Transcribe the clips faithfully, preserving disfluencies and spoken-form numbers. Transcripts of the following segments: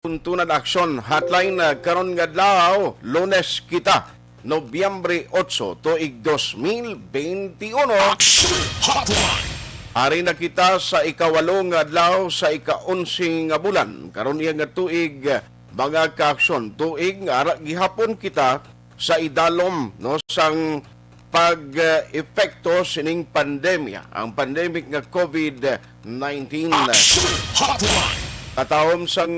Tuntunan Aksyon Hotline, ah, karon nga adlaw, Lunes kita, Nobyembre otso, tuig dos mil benti uno. Action Hotline! Ari na kita sa ikawalo nga adlaw sa ika-onse nga bulan. Karon iya nga tuig, mga kaaksyon, tuig nga ara gihapon kita sa idalom, no, sang pag-epekto sining pandemya, ang pandemic nga COVID nineteen. Action Hotline! Katahom sang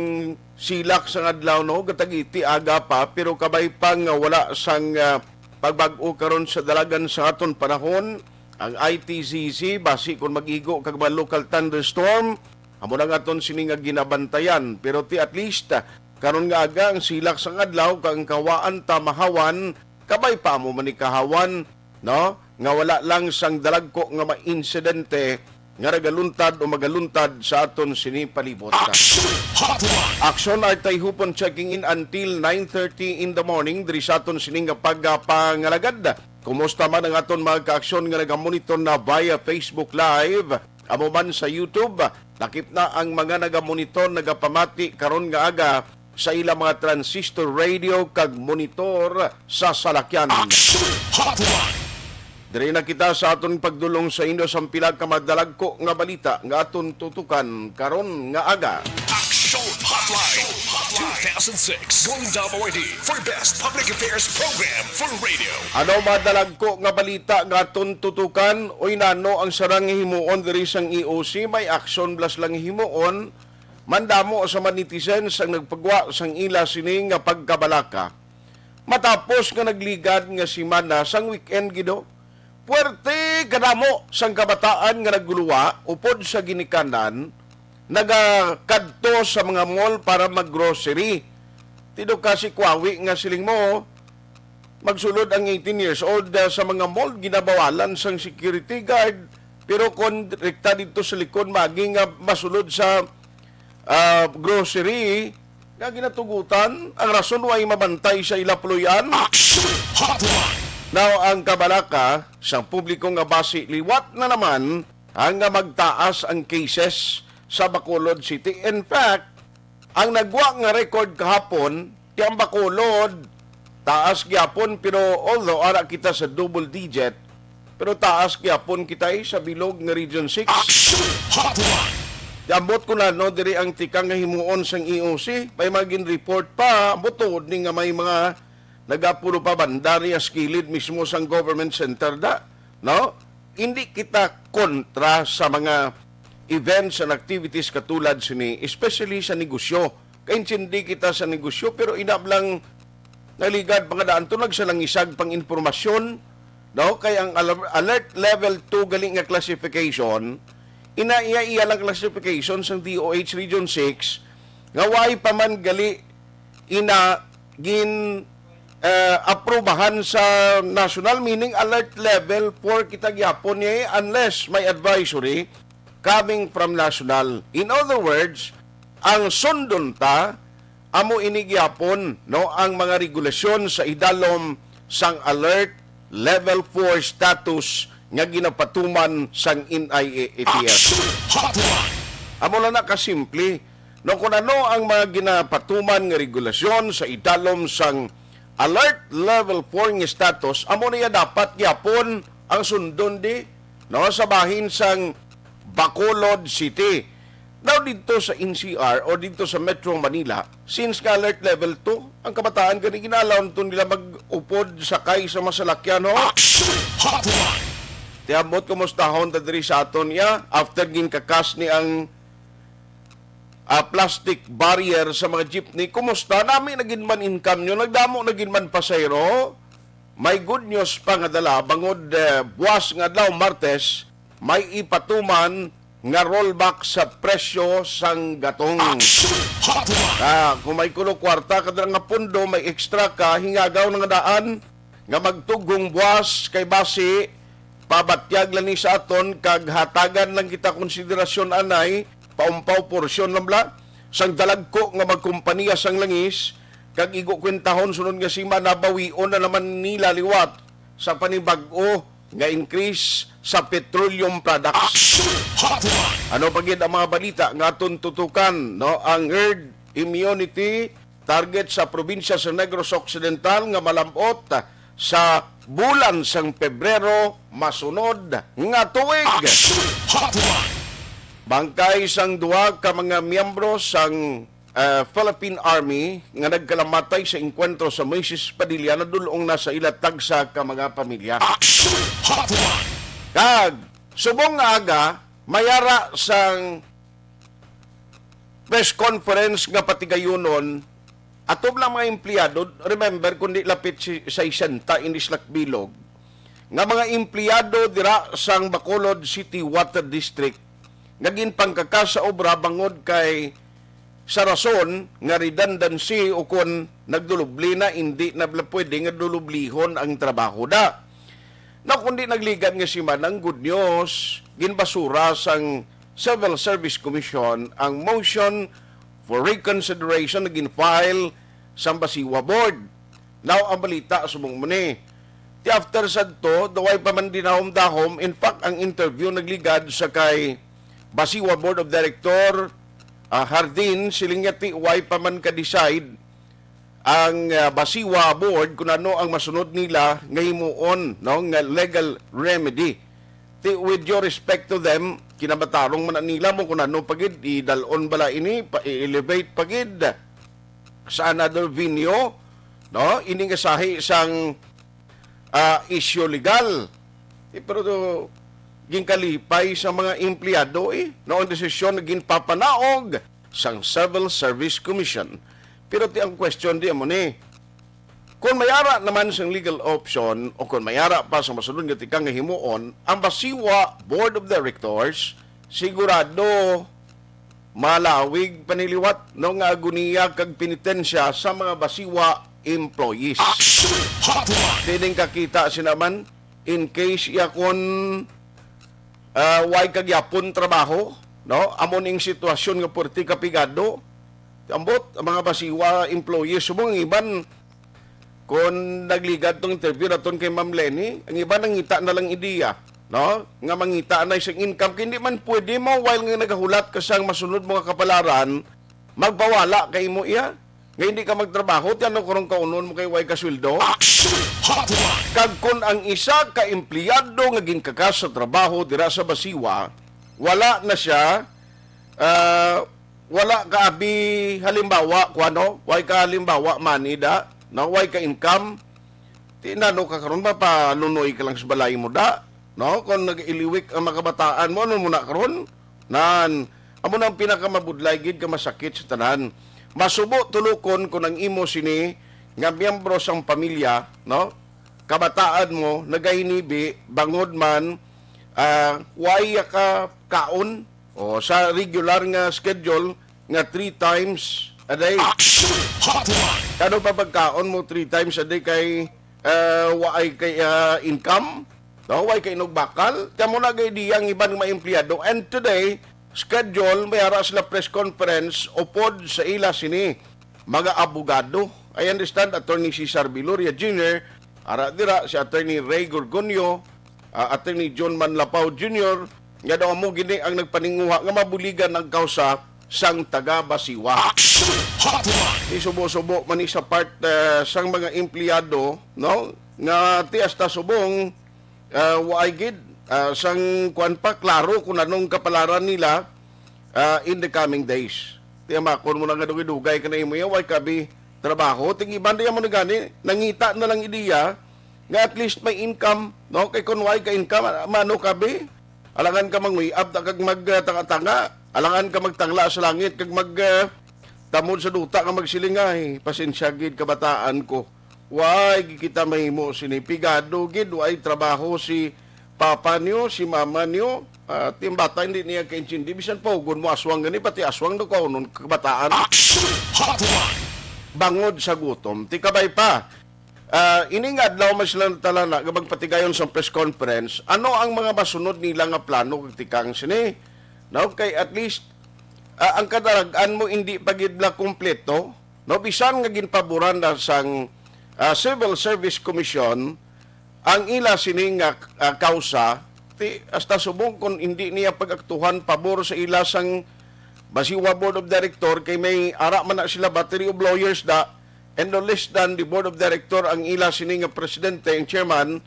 silak sang adlaw, no, gatagiti aga pa, pero kabay pa nga wala sang, ah, pagbag-o karon sa dalagan sa aton panahon, ang I T Z Z, basi kon mag-igo kag mga local thunderstorm, amo lang aton sini nga ginabantayan. Pero ti at least, ah, karon nga aga, ang silak sang adlaw kag ang kahawaan ta mahawan, kabay pa amo man ni kahawan, no? Nga wala lang sang dalagko nga mga insidente nga nagaluntad o magaluntad sa aton sini palibot. Action Hotline! Action Artay Hupon checking in until nine thirty in the morning diri sa aton sini nga pagpangalagad. Kumusta man ang aton mga kaaksyon nga nagamonitor na via Facebook Live, amo man sa YouTube? Lakip na ang mga nagamonitor, nagapamati karon nga aga sa ilang mga transistor radio kag monitor sa salakyan. Action Hotline! Diri na kita sa aton pagdulong sa inyo sang pila ka madalagko nga balita nga aton tutukan karon nga aga. Action Hotline two thousand six Golden Awardee for Best Public Affairs Program for Radio. Ano madalagko nga balita nga aton tutukan? Uy, nano ang sarang himuon diri sang E O C? May action blas lang himuon. Mandamo sa mga netizens ang nagpagwa sang ila sini nga pagkabalaka. Matapos nga nagligad nga semana sang weekend gid, puwerte kadamo sang kabataan nga nagguluwa upod sa ginikanan, nagakadto sa mga mall para mag-grocery. Ti do ka si Kwawi nga siling mo, magsulod ang eighteen years old, ah, sa mga mall, ginabawalan sang security guard. Pero kon rekta didto sa likod, maagi nga masulod sa, ah, grocery, nga ginatugutan, ang rason way mabantay sa ila puloy-an. Action Hotline! Now, ang kabalaka sang publiko nga basi liwat na naman ang nga magtaas ang cases sa Bacolod City. In fact, ang nagwa nga record kahapon, ti ang Bacolod, taas gyapon, pero although ara kita sa double digit, pero taas gyapon kita, eh, sa bilog nga Region six. Action Hotline! Ambot ko na, no, diri ang tikang nga himuon sang E O C, may mga gin-report pa, ambot tuod ni nga may mga nagapulo pa banda niya sa kilid mismo sang government center da, no? Hindi kita kontra sa mga events and activities katulad sini, especially sa negosyo. Kaintindi kita sa negosyo, pero inab lang naligad pa nga daan to nagsalangisag pang impormasyon, no? Kay ang alar-, alert level two gali nga classification, ina iya, iya lang classification sang D O H Region six, nga way pa man gali ina gin, eh, aprubahan sa national, meaning alert level four kita gyapon niya, eh, unless may advisory coming from national. In other words, ang sundon ta amo ini gyapon, no, ang mga regulasyon sa idalom sang alert level four status nga ginapatuman sang N I A A T F. Action Hotline! Amo lang na kasimple, no, kung ano ang mga ginapatuman nga regulasyon sa idalom sang alert level four nga status, amo niya dapat gyapon ang sundon di, no, sa bahin sang Bacolod City. Daw didto sa N C R o didto sa Metro Manila, since nga alert level two, ang kabataan gani gin-allow to nila mag-upod, sakay sa masalakyan, ho? Action Hotline! Ti ambot kumustahon ta diri sa aton, ya, after ginkakas ni ang, ah, plastic barrier sa mga jeepney, kumusta? Nami na gid man income nyo, nagdamo na gid man pasahero. May good news pa nga dala, bangod, eh, buwas nga adlaw, Martes, may ipatuman nga rollback sa presyo sang gatong. Action Hotline! Ah, kung may kuno kwarta ka dira nga pondo, may extra ka, hingagaw na nga daan nga magtughong buwas kay basi pabatyag lang ni sa aton kag hatagan lang kita konsiderasyon anay, paumpaw porsyon lang bala sang dalagko nga magkumpaniya sang langis, kag igo kwentahon sunod nga semana bawion na naman nila liwat sa panibag-o nga increase sa petroleum products. Action Hotline! Ano pa gid ang mga balita nga aton tutukan, no? Ang herd Immunity Target sa probinsya sa Negros Occidental nga malam-ot sa bulan sang Pebrero masunod nga tuig. Action Hotline! Bangkay sang duha ka mga miyembro sang, ah, Philippine Army nga nagkalamatay sa engkwentro sa Moises Padilla nadul-ong na sa ila tagsa ka mga pamilya. Action Hotline! Kag subong nga aga, mayara sang press conference nga patigayunon, atob lang mga empleyado, remember, kundi lapit si sesenta ini sa Bilog, nga mga empleyado dira sang Bacolod City Water District nga ginpangkaka sa obra bangod kay sa rason nga redundancy o kon nagdulubli na, hindi na bala pwede nga dulublihon ang trabaho da. Now, kundi nagligad nga semana, ang good news, ginbasura sang Civil Service Commission ang motion for reconsideration na gin-file sang Basiwa Board. Now, ang balita subong mo ni. Ti after sadto, daw way pa man dinahom-dahom. In fact, ang interview nagligad sa kay Basiwa Board of Director, ah, Hardin, siling niya ti way pa man ka-decide ang, ah, Basiwa Board kung ano ang masunod nila nga himuon, no, nga legal remedy. Ti, with your respect to them, kinamatarong man na nila mo kung ano pa gid, idal-on bala ini, pa, i-elevate pa gid sa another venue, no? Ini nga sahi sang, ah, isyu legal. Ti, pero to, ginkalipay sa mga empleyado, eh, no, ang desisyon nga ginpapanaog sang Civil Service Commission. Pero ti ang question di amo ni, kung may ara naman sang legal option o kung may ara pa sa masunod nga tikang nga himuon, ang Basiwa Board of Directors sigurado malawig paniliwat, no, nga agoniya kag penitensya sa mga Basiwa employees. Action Hotline! Pwedeng kakita sila man in case iya kon, ah, way kagyapon trabaho, no? Amo ning sitwasyon nga puwerte ka pigado. Ambot, ang mga Basiwa employees mo, ang iban, kung nagligad tong interview naton kay Ma'am Leni, ang iban nangita na lang ideya, no? Nga mangita na isang income. Kay hindi man pwede mo, while nga nagahulat ka sang masunod mo nga kapalaran, magpawala kay mo iya. Nga hindi ka magtrabaho, ti ano karong kaunon mo kay way ka sweldo? Action Hotline! Kag kun ang isa ka empleyado nga ginkaka sa trabaho dira sa Basiwa, wala na siya, ah, wala ka abi halimbawa, kuwano, way ka halimbawa, money da, no, way ka income, ti nano ka karon, mapalunoy ka lang sa balay mo da, no? Kung nag-iliwik ang mga kabataan mo, ano mo na karon? Nan, amo na ang pinakamabudlay gid ka masakit sa tanan. Masubo tulukon kung ang imo sini nga miyembro sang pamilya, no? Kabataan mo nagahinibi bangod man, ah, way ka kaon o sa regular nga schedule nga three times a day. Action Hotline! Ano pa pagkaon mo three times a day kay, ah, waay kay, ah, income? No, way kay inog bakal. Kamo na gay diya ang iban nga mga empleyado. And today, schedule, may ara sila press conference upod sa ila sini mga abogado. I understand, Attorney Cesar Viloria Junior, ara dira si Attorney Ray Gorgonio, ah, Attorney John Manlapao Junior, nga daw amo gini ang nagpaninguha nga mabuligan ang kausa sang taga Basiwa. Action Hotline! Isubo-subo man ni sa part, eh, sang mga empleyado, no? Nga ti hasta subong, ah, waay gid, ah, sang kuwan pa, klaro kung anong kapalaran nila, ah, in the coming days. Ti amakon mo na nga dugay-dugay ka na imo iya, way kabi trabaho. Ting iban diya mo na gani, nangita na lang ideya nga at least may income, no? Kay kung way ka income, mano kabi? Alangan ka manguyab ta kag magtanga-tanga. Alangan ka magtangla sa langit kag mag, ah, tamod sa duta nga magsiling, "Ay, pasensya gid, kabataan ko. Way gid kita mahimo sini. Pigado gid, way trabaho si papa niyo, si mama niyo." Ah, ti ang bata hindi niya kaintindi. Bisan pa hugon mo aswang gani, pati aswang daw kaunon kabataan. Action Hotline! Bangod sa gutom. Ti kabay pa. Ah, ini nga adlaw man sila natalana nga magpatigayon sa press conference. Ano ang mga masunod nila nga plano kag tikang sini? No, kay at least, ah, ang kadarag-an mo hindi pa gid la kompleto, no? Bisan nga ginpaboran na sang, ah, Civil Service Commission ang ila sini nga, ah, kausa, ti hasta subong kon hindi niya pag-aktuhan pabor sa ila sang Basi wa board of director, kay may ara man na sila battery of lawyers da, and no less than the board of director ang ila sini nga presidente, ang chairman,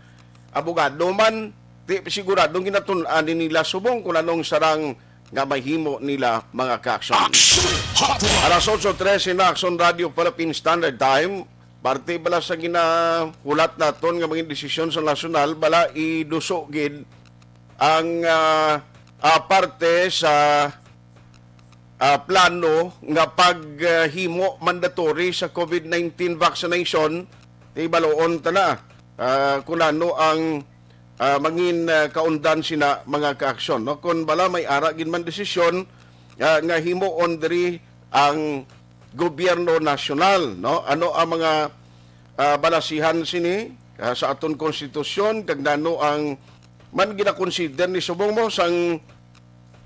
abogado man, di siguradong ginatun-an ni nila subong kung anong sarang nga mahimo nila mga ka-aksyon. Alas otso trese na, Aksyon Radio Philippine Standard Time. Parte bala sa ginahulat naton nga mga desisyon sa nasyonal, bala iduso gid ang, ah, ah, parte sa, ah, plano nga paghimo mandatory sa COVID nineteen vaccination. Di baloon ta na, ah, kung ano ang, ah, mangin, ah, kaundan sina mga ka-aksyon, no? Kung bala may ara gid man desisyon, ah, nga himuon diri ang gobyerno nasyonal, no? Ano ang mga, ah, balasihan sini, ah, sa aton konstitusyon, kag nano ang man ginakonsider ni subong mo sang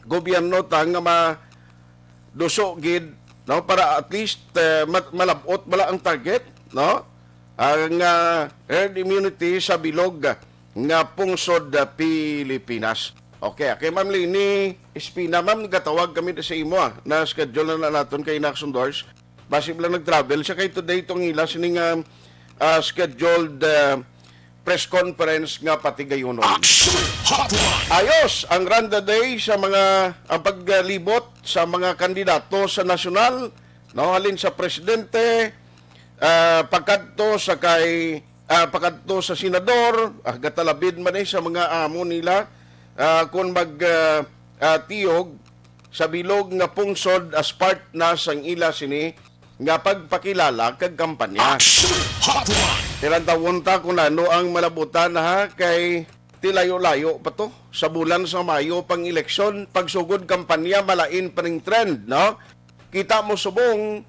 gobyerno ta nga maduso gid, no, para at least, eh, ma-, malab-ot bala ang target, no, ang, ah, herd immunity sa bilog nga pungsod, ah, Pilipinas. Okay, kay Ma'am Leni Espina, ma'am, gatawag kami sa imo, ah, na schedule na, na naton kay Naxon Doors. Basi lang nag-travel siya kay today tong ila sining, ah, ah, scheduled, ah, press conference nga patigayonon. Action Hotline! Ayos ang Randa Day sa mga, ang paglibot sa mga kandidato sa nasyonal, no, halin sa presidente, ah, pagkadto sa kay, ah, pagkadto sa senador, ah, gatalabid man eh sa mga amo nila, ah, kung mag, ah, ah, tiyog sa bilog nga pungsod as part na sang ila sini nga pagpakilala kag kampanya. Action Hotline! Tilantawon ta kung ano ang malabutan, ha, kay ti layo-layo pa to. Sa bulan sa Mayo pang eleksyon, pagsugod kampanya, malain pa ning trend, no? Kita mo subong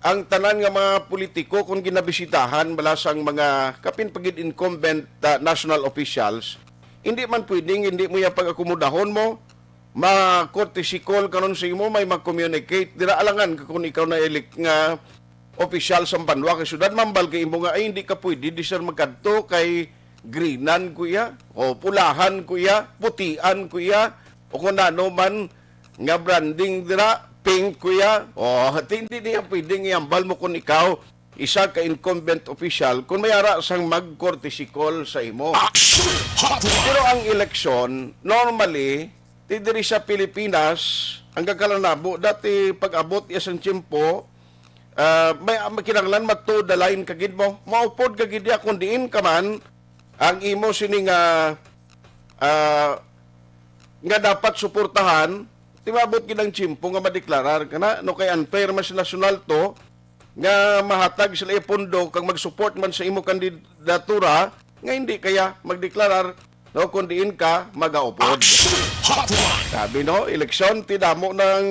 ang tanan nga mga politiko kung ginabisitahan bala sang mga kapin pa gid incumbent, ah, national officials, hindi man pwedeng hindi mo iya pag-akomodahon mo, ma-courtesy call karon sa imo, may ma-communicate dira, alangan ka kung ikaw na elect nga opisyal sa banwa kay syudad, mambal kay imo nga, "Ay, hindi ka pwede di, sir, magkadto kay greenan ko iya, o pulahan ko iya, putian ko iya, o kung ano man nga branding dira, pink ko iya." O, ti-, hindi niya pwedeng iambal mo kung ikaw isa ka incumbent official kung may ara sang mag-courtesy call sa imo. Action Hotline! Pero ang eleksyon, normally, ti diri sa Pilipinas, ang kakalanabo, dati pag-abot iya sang tiyempo, ah, may, may kinahanglan matuod na lain ka gid mo. Maupod ka gid iya kung diin ka man ang imo sini nga, ah, nga dapat suportahan, ti maabot gid ang tiyempo nga madeklarar ka na, no, kay unfair man sa nasyonal to, nga mahatag sila iya pondo kag mag-support man sa imo kandidatura, nga hindi kaya magdeklarar, no, kung diin ka magaupod. Action Hotline! Sabi, no, eleksyon, ti damo ng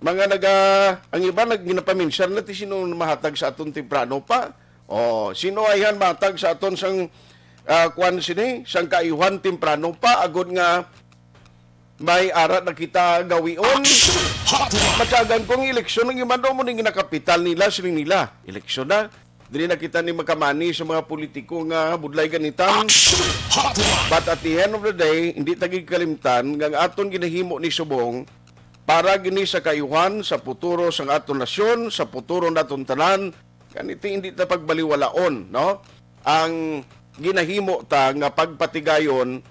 mga naga-, ang iba nag-, ginapaminsar na ti sino mahatag sa aton temprano pa. O, sino ayhan mahatag sa aton sang, ah, kwan sini, sang kaayuhan temprano pa, agod nga may ara na kita gawion. Action Hotline! Matyagan kong eleksyon ang imano mo ning ginakapital nila, siling nila. Eleksyon na. Dili na kita ni makamani sa mga politiko nga budlay ganitan. Action Hotline! But at the end of the day, hindi ta gid kalimtan nga ang aton ginahimo ni subong para gini sa kaayuhan, sa puturo sang aton nasyon, sa puturo naton tanan, kaniti hindi ta pagbaliwalaon, no? Ang ginahimo ta nga pagpatigayon,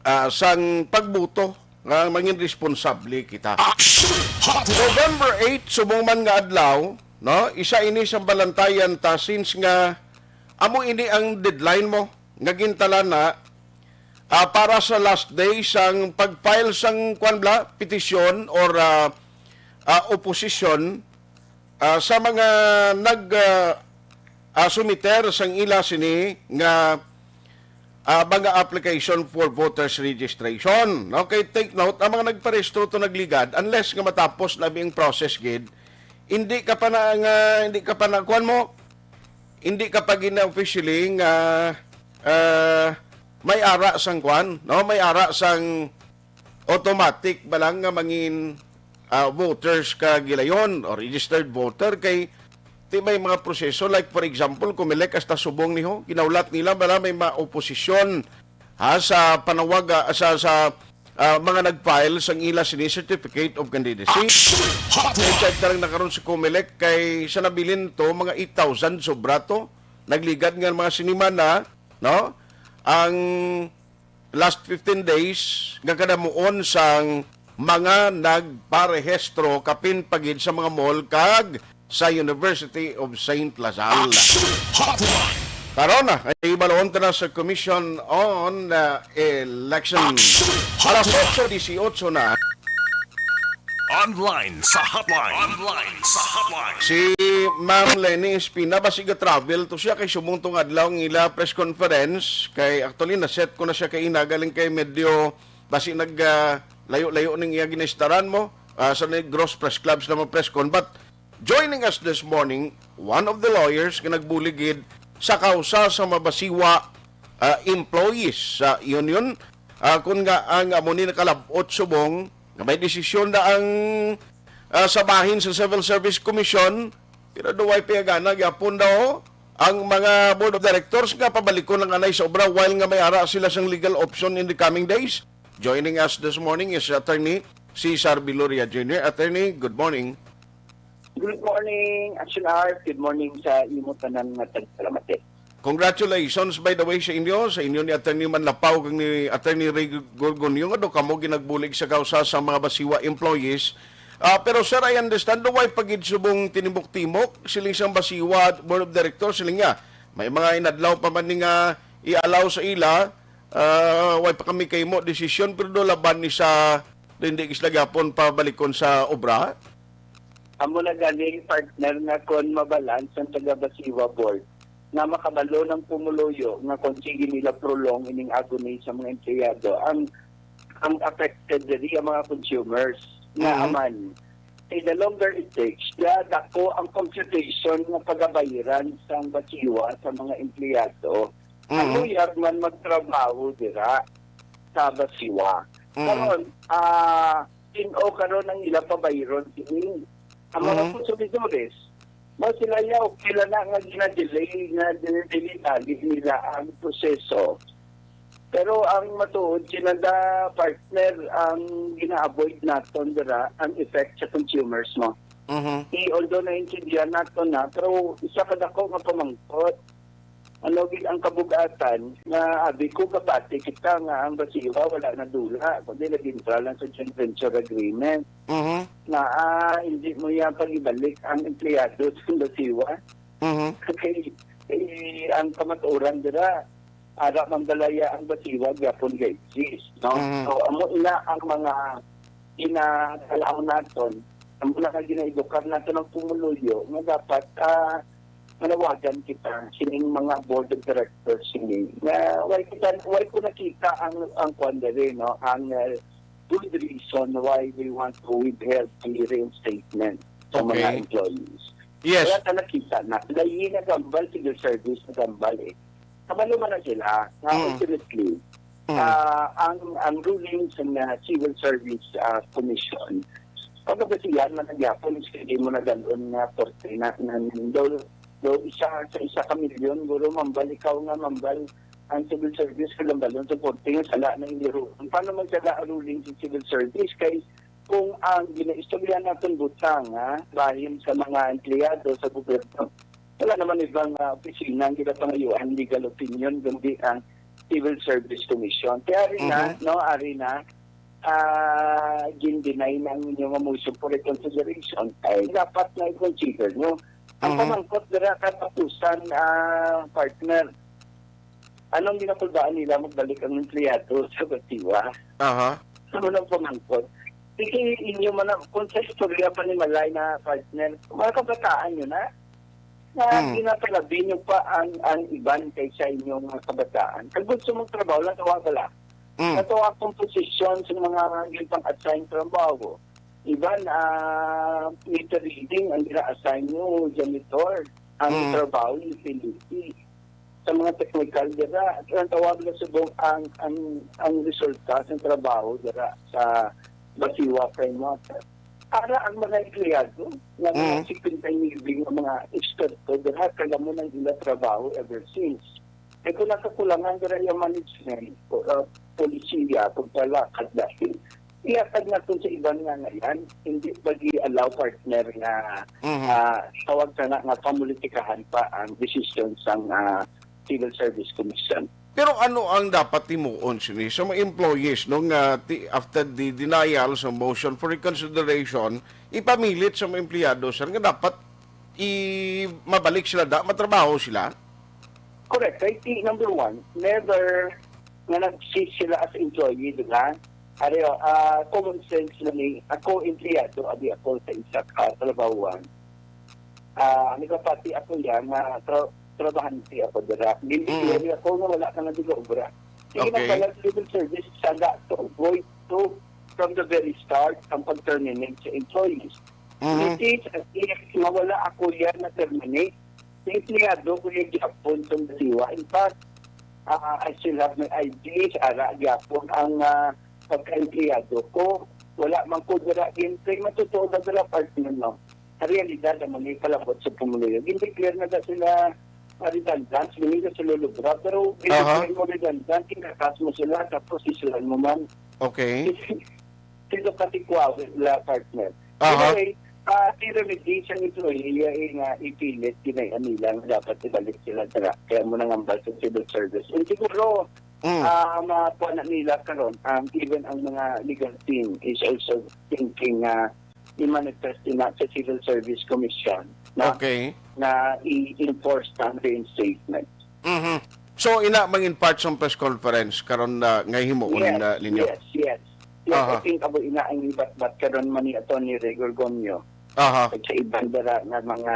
ah, sang pagbuto nga mangin responsable kita. Action Hotline! November eight, subong man nga adlaw, no? Isa ini sa balantayan ta since nga amo ini ang deadline mo nga gintalana, ah, para sa last day sang pag-file sang kwan bla, petisyon or, ah, ah, oposisyon, ah, sa mga nag, ah, ah, sumiter sang ila sini nga, ah, mga application for voters registration. Okay, take note, ang mga nagparehistro to nagligad, unless nga matapos na ang process gid, hindi ka pa na nga, hindi ka pa na, kuwan mo, hindi ka pa gina-officially nga, ah, may ara sang kuwan, no? May ara sang automatic ba lang nga mangin, ah, voters ka gilayon o registered voter kay ti may mga proseso, like, for example, Comelec hasta subong niho, ginaulat nila bala may maoposisyon, ha, sa panawag, ah, sa, sa, ah, mga nag-file sang ila sini certificate of candidacy. Action Hotline. I-check na lang na karon sa Comelec kay sa nabilin to, mga eight thousand sobra to. Nagligad nga mga sinimana, no? Ang last fifteen days nga kadamuon sang mga nagparehistro kapin pa gid sa mga mall kag sa University of Saint Lazal. Action Hotline. Karon na, ay balon ta na sa Commission on, uh, Election. Action Alas Hotline. Otso dieciocho na. Online sa hotline. Online sa hotline. Si Ma'am Lenny Espina, basi ga-travel to siya kay subong tong adlaw ang ila press conference. Kay actually, na-set ko na siya kay ina, galing kay medyo basi nag, ah, layo-layo ning iya ginaistaran mo, ah, sa Negros Press Club sa mga press con. But joining us this morning, one of the lawyers nga nagbulig gid sa kausa sa mga Basiwa, ah, employees sa union. Ah, kun nga ang amo ni nakalab-ot subong nga may desisyon na ang, ah, sa bahin sa Civil Service Commission, pero daw way piyagana gyapon daw ang mga board of directors nga pabalikon ang anay sa obra while nga may ara sila sang legal option in the coming days. Joining us this morning is Attorney Cesar Viloria Junior. Attorney, good morning. Good morning, Action Art. Good morning sa imo tanan nga tagpalamati. Congratulations, by the way, sa inyo, sa inyo ni Attorney Manlapaw kag ni Attorney Ray Gorgonio, nga daw kamo ginagbulig sa kausa sa mga Basiwa employees. Ah, pero sir, I understand, daw way pa gid subong tinimok-timok, siling sang Basiwa Board of Directors, siling niya, may mga inadlaw pa man ni nga i-allow sa ila, ah, way pa kami kahimo desisyon, pero do laban ni sa, do hindi sila gyapon pabalikon sa obra. Amo na gani, partner, nga kon mabalaan sang taga Basiwa Board nga makabalo ng pumuluyo nga kon sige nila prolong ining agony sa mga empleyado, ang, ang affected diri ang mga consumers nga Mhm. aman. Kay the longer it takes, the dako ang computation nga pagabayaran sang Basiwa sa mga empleyado. Ang Mhm. luyag man magtrabaho dira sa Basiwa. Mhm. Karon, ah, tin-o karon ang ila pabayron kini. Ang mga Mhm. konsumidores, mo sila ya, okay lang na nga ginadelay, nga dinidali-dali nila ang proseso. Pero ang matuod, kinanda partner, ang gina-avoid naton dira, ang effect sa consumers mo. Mhm. I, although naintindihan naton na, pero isa ka dako nga pamangkot, ano gid ang kabug-atan nga abi ko kabati kita nga ang Basiwa wala na dula, kundi nag-entra lang sa joint venture agreement. Mhm. Na, ah, hindi mo yan pag-ibalik ang empleyado sa Basiwa. Mhm. Kay, kay ang kamatuoran dira, ara man balaya ang Basiwa gyapon ga-exist, no? Mhm. So, amo ina ang mga ginatalaw naton, amo na nga ginaedukar naton ang pumuluyo nga dapat, ah, manawagan kita sining mga board of directors sini nga why kita, why ko nakita ang, ang kwan diri, no, ang, uh, good reason why they want to withhold the reinstatement sa mga Okay. employees. Yes. Wala ta nakita na. Dahil nagambal, civil service nagambal eh. Kabalo man na sila na Mm. ultimately, Mm. ah, ang, ang ruling sa nga Civil Service, ah, Commission, pagkabasihan man ang yapon, hindi mo na dalon nga forty na, na, daw, daw isa sa isa ka milyon, guro, mambal ikaw nga, mambal ang civil service, kung lambalon sa forty nga sala na hindi ruling. Paano magsala ang ruling sa civil service? Kay kung ang ginaistorya naton butang, ha, bahin sa mga empleyado sa gobyerno, wala naman ibang, ah, opisina ang ginapangayuan legal opinion, kundi ang Civil Service Commission. Kaya ari na, Mhm. no, ari na, ah, gin-deny na ang inyong motion for reconsideration, ay dapat na i-consider nyo. Ang Mhm. pamangkot dira katapusan, ah, partner, anong ginakulbaan nila magbalik ang empleyado sa Basiwa? Aha. Ano nang pamangkot? Sige, inyo man ang, kung sa istorya pa ni Malay na partner, mga kabataan yun, ha? Na Mm. ginapalabi nyo pa ang, ang iban kaysa inyong mga kabataan. Kag gusto mong trabaho lang, tawa ka lang. Mm. Nato akong posisyon sa mga ginpang-assign trabaho. Iban, ah, meter reading ang gina-assign nyo, janitor, ang Mm. trabaho, utility. Sa mga technical dira, ang tawag na subong ang, ang, ang resulta sa trabaho dira sa Basiwa Framework. Para ang mga empleyado, nga mga Mm. singkwenta y nuebe nga mga eksperto dira, kagamo ng ila trabaho ever since. Kay kung nakakulangan dira yung management, o, ah, polisiya, pagpalakad dahil ihatag naton sa iban nga ngayan, hindi pag-i-allow partner nga, Mhm. ah, tawag sana nga pamulitikahan pa ang desisyon sang, ah, Civil Service Commission. Pero ano ang dapat timuon sini sa mga employees, no, nga ti-, after the denial sa motion for reconsideration, ipamilit sa mga empleyado, sir, nga dapat i-, mabalik sila, da-, matrabaho sila? Correct. Kay ti-, number one, never nga nag-cease sila as employee, di ba? Ari, ah, common sense lang ni, ako empleyado, abi ako sa isa ka trabahoan. Ah, nagapati ako yan nga tra-, trabahante ako dira. Gindeclare Mm. ako nga wala ka na dira obra. Sige, Okay. nagbalag civil service sa dato, going to, from the very start, ang pag-terminate sa employees. Mhm. It is as if nga wala ako yan na-terminate. Empleyado ko yung gihapon sa Masiwa. In fact, ah, I still have my I Ds, ara gihapon ang, ah, pagka-empleyado ko. Wala man ko dira gintry. Matutuo na dira, partner, no? Sa realidad, ang mga palabot sa pumuluyo, gindeclare na da sila, ah, redundant, hindi na sila lubra, pero Aha. gindeclare mo redundant, kinakas mo sila, tapos isulan mo man. Okay. Sino ka tikwawi la, partner? Aha. Anyway, ah, si remedy sa employee, eh, nga ipilit, kinaiya nila nga dapat ibalik sila sa, kaya mo nangambal sa civil service. And siguro, Mm. ah, makuha na nila karon, um, even ang mga legal team is also thinking nga i-manifest na sa Civil Service Commission na, Okay. na i-enforce ang reinstatement. Mhm. So, ina, mang-in part sa press conference karon na nga himuon Yes, na ninyo? yes, yes. Yes, Aha. I think abo ina ang ibatbat karon man ni Attorney Ray Gorgonio Aha. at sa iban dira nga mga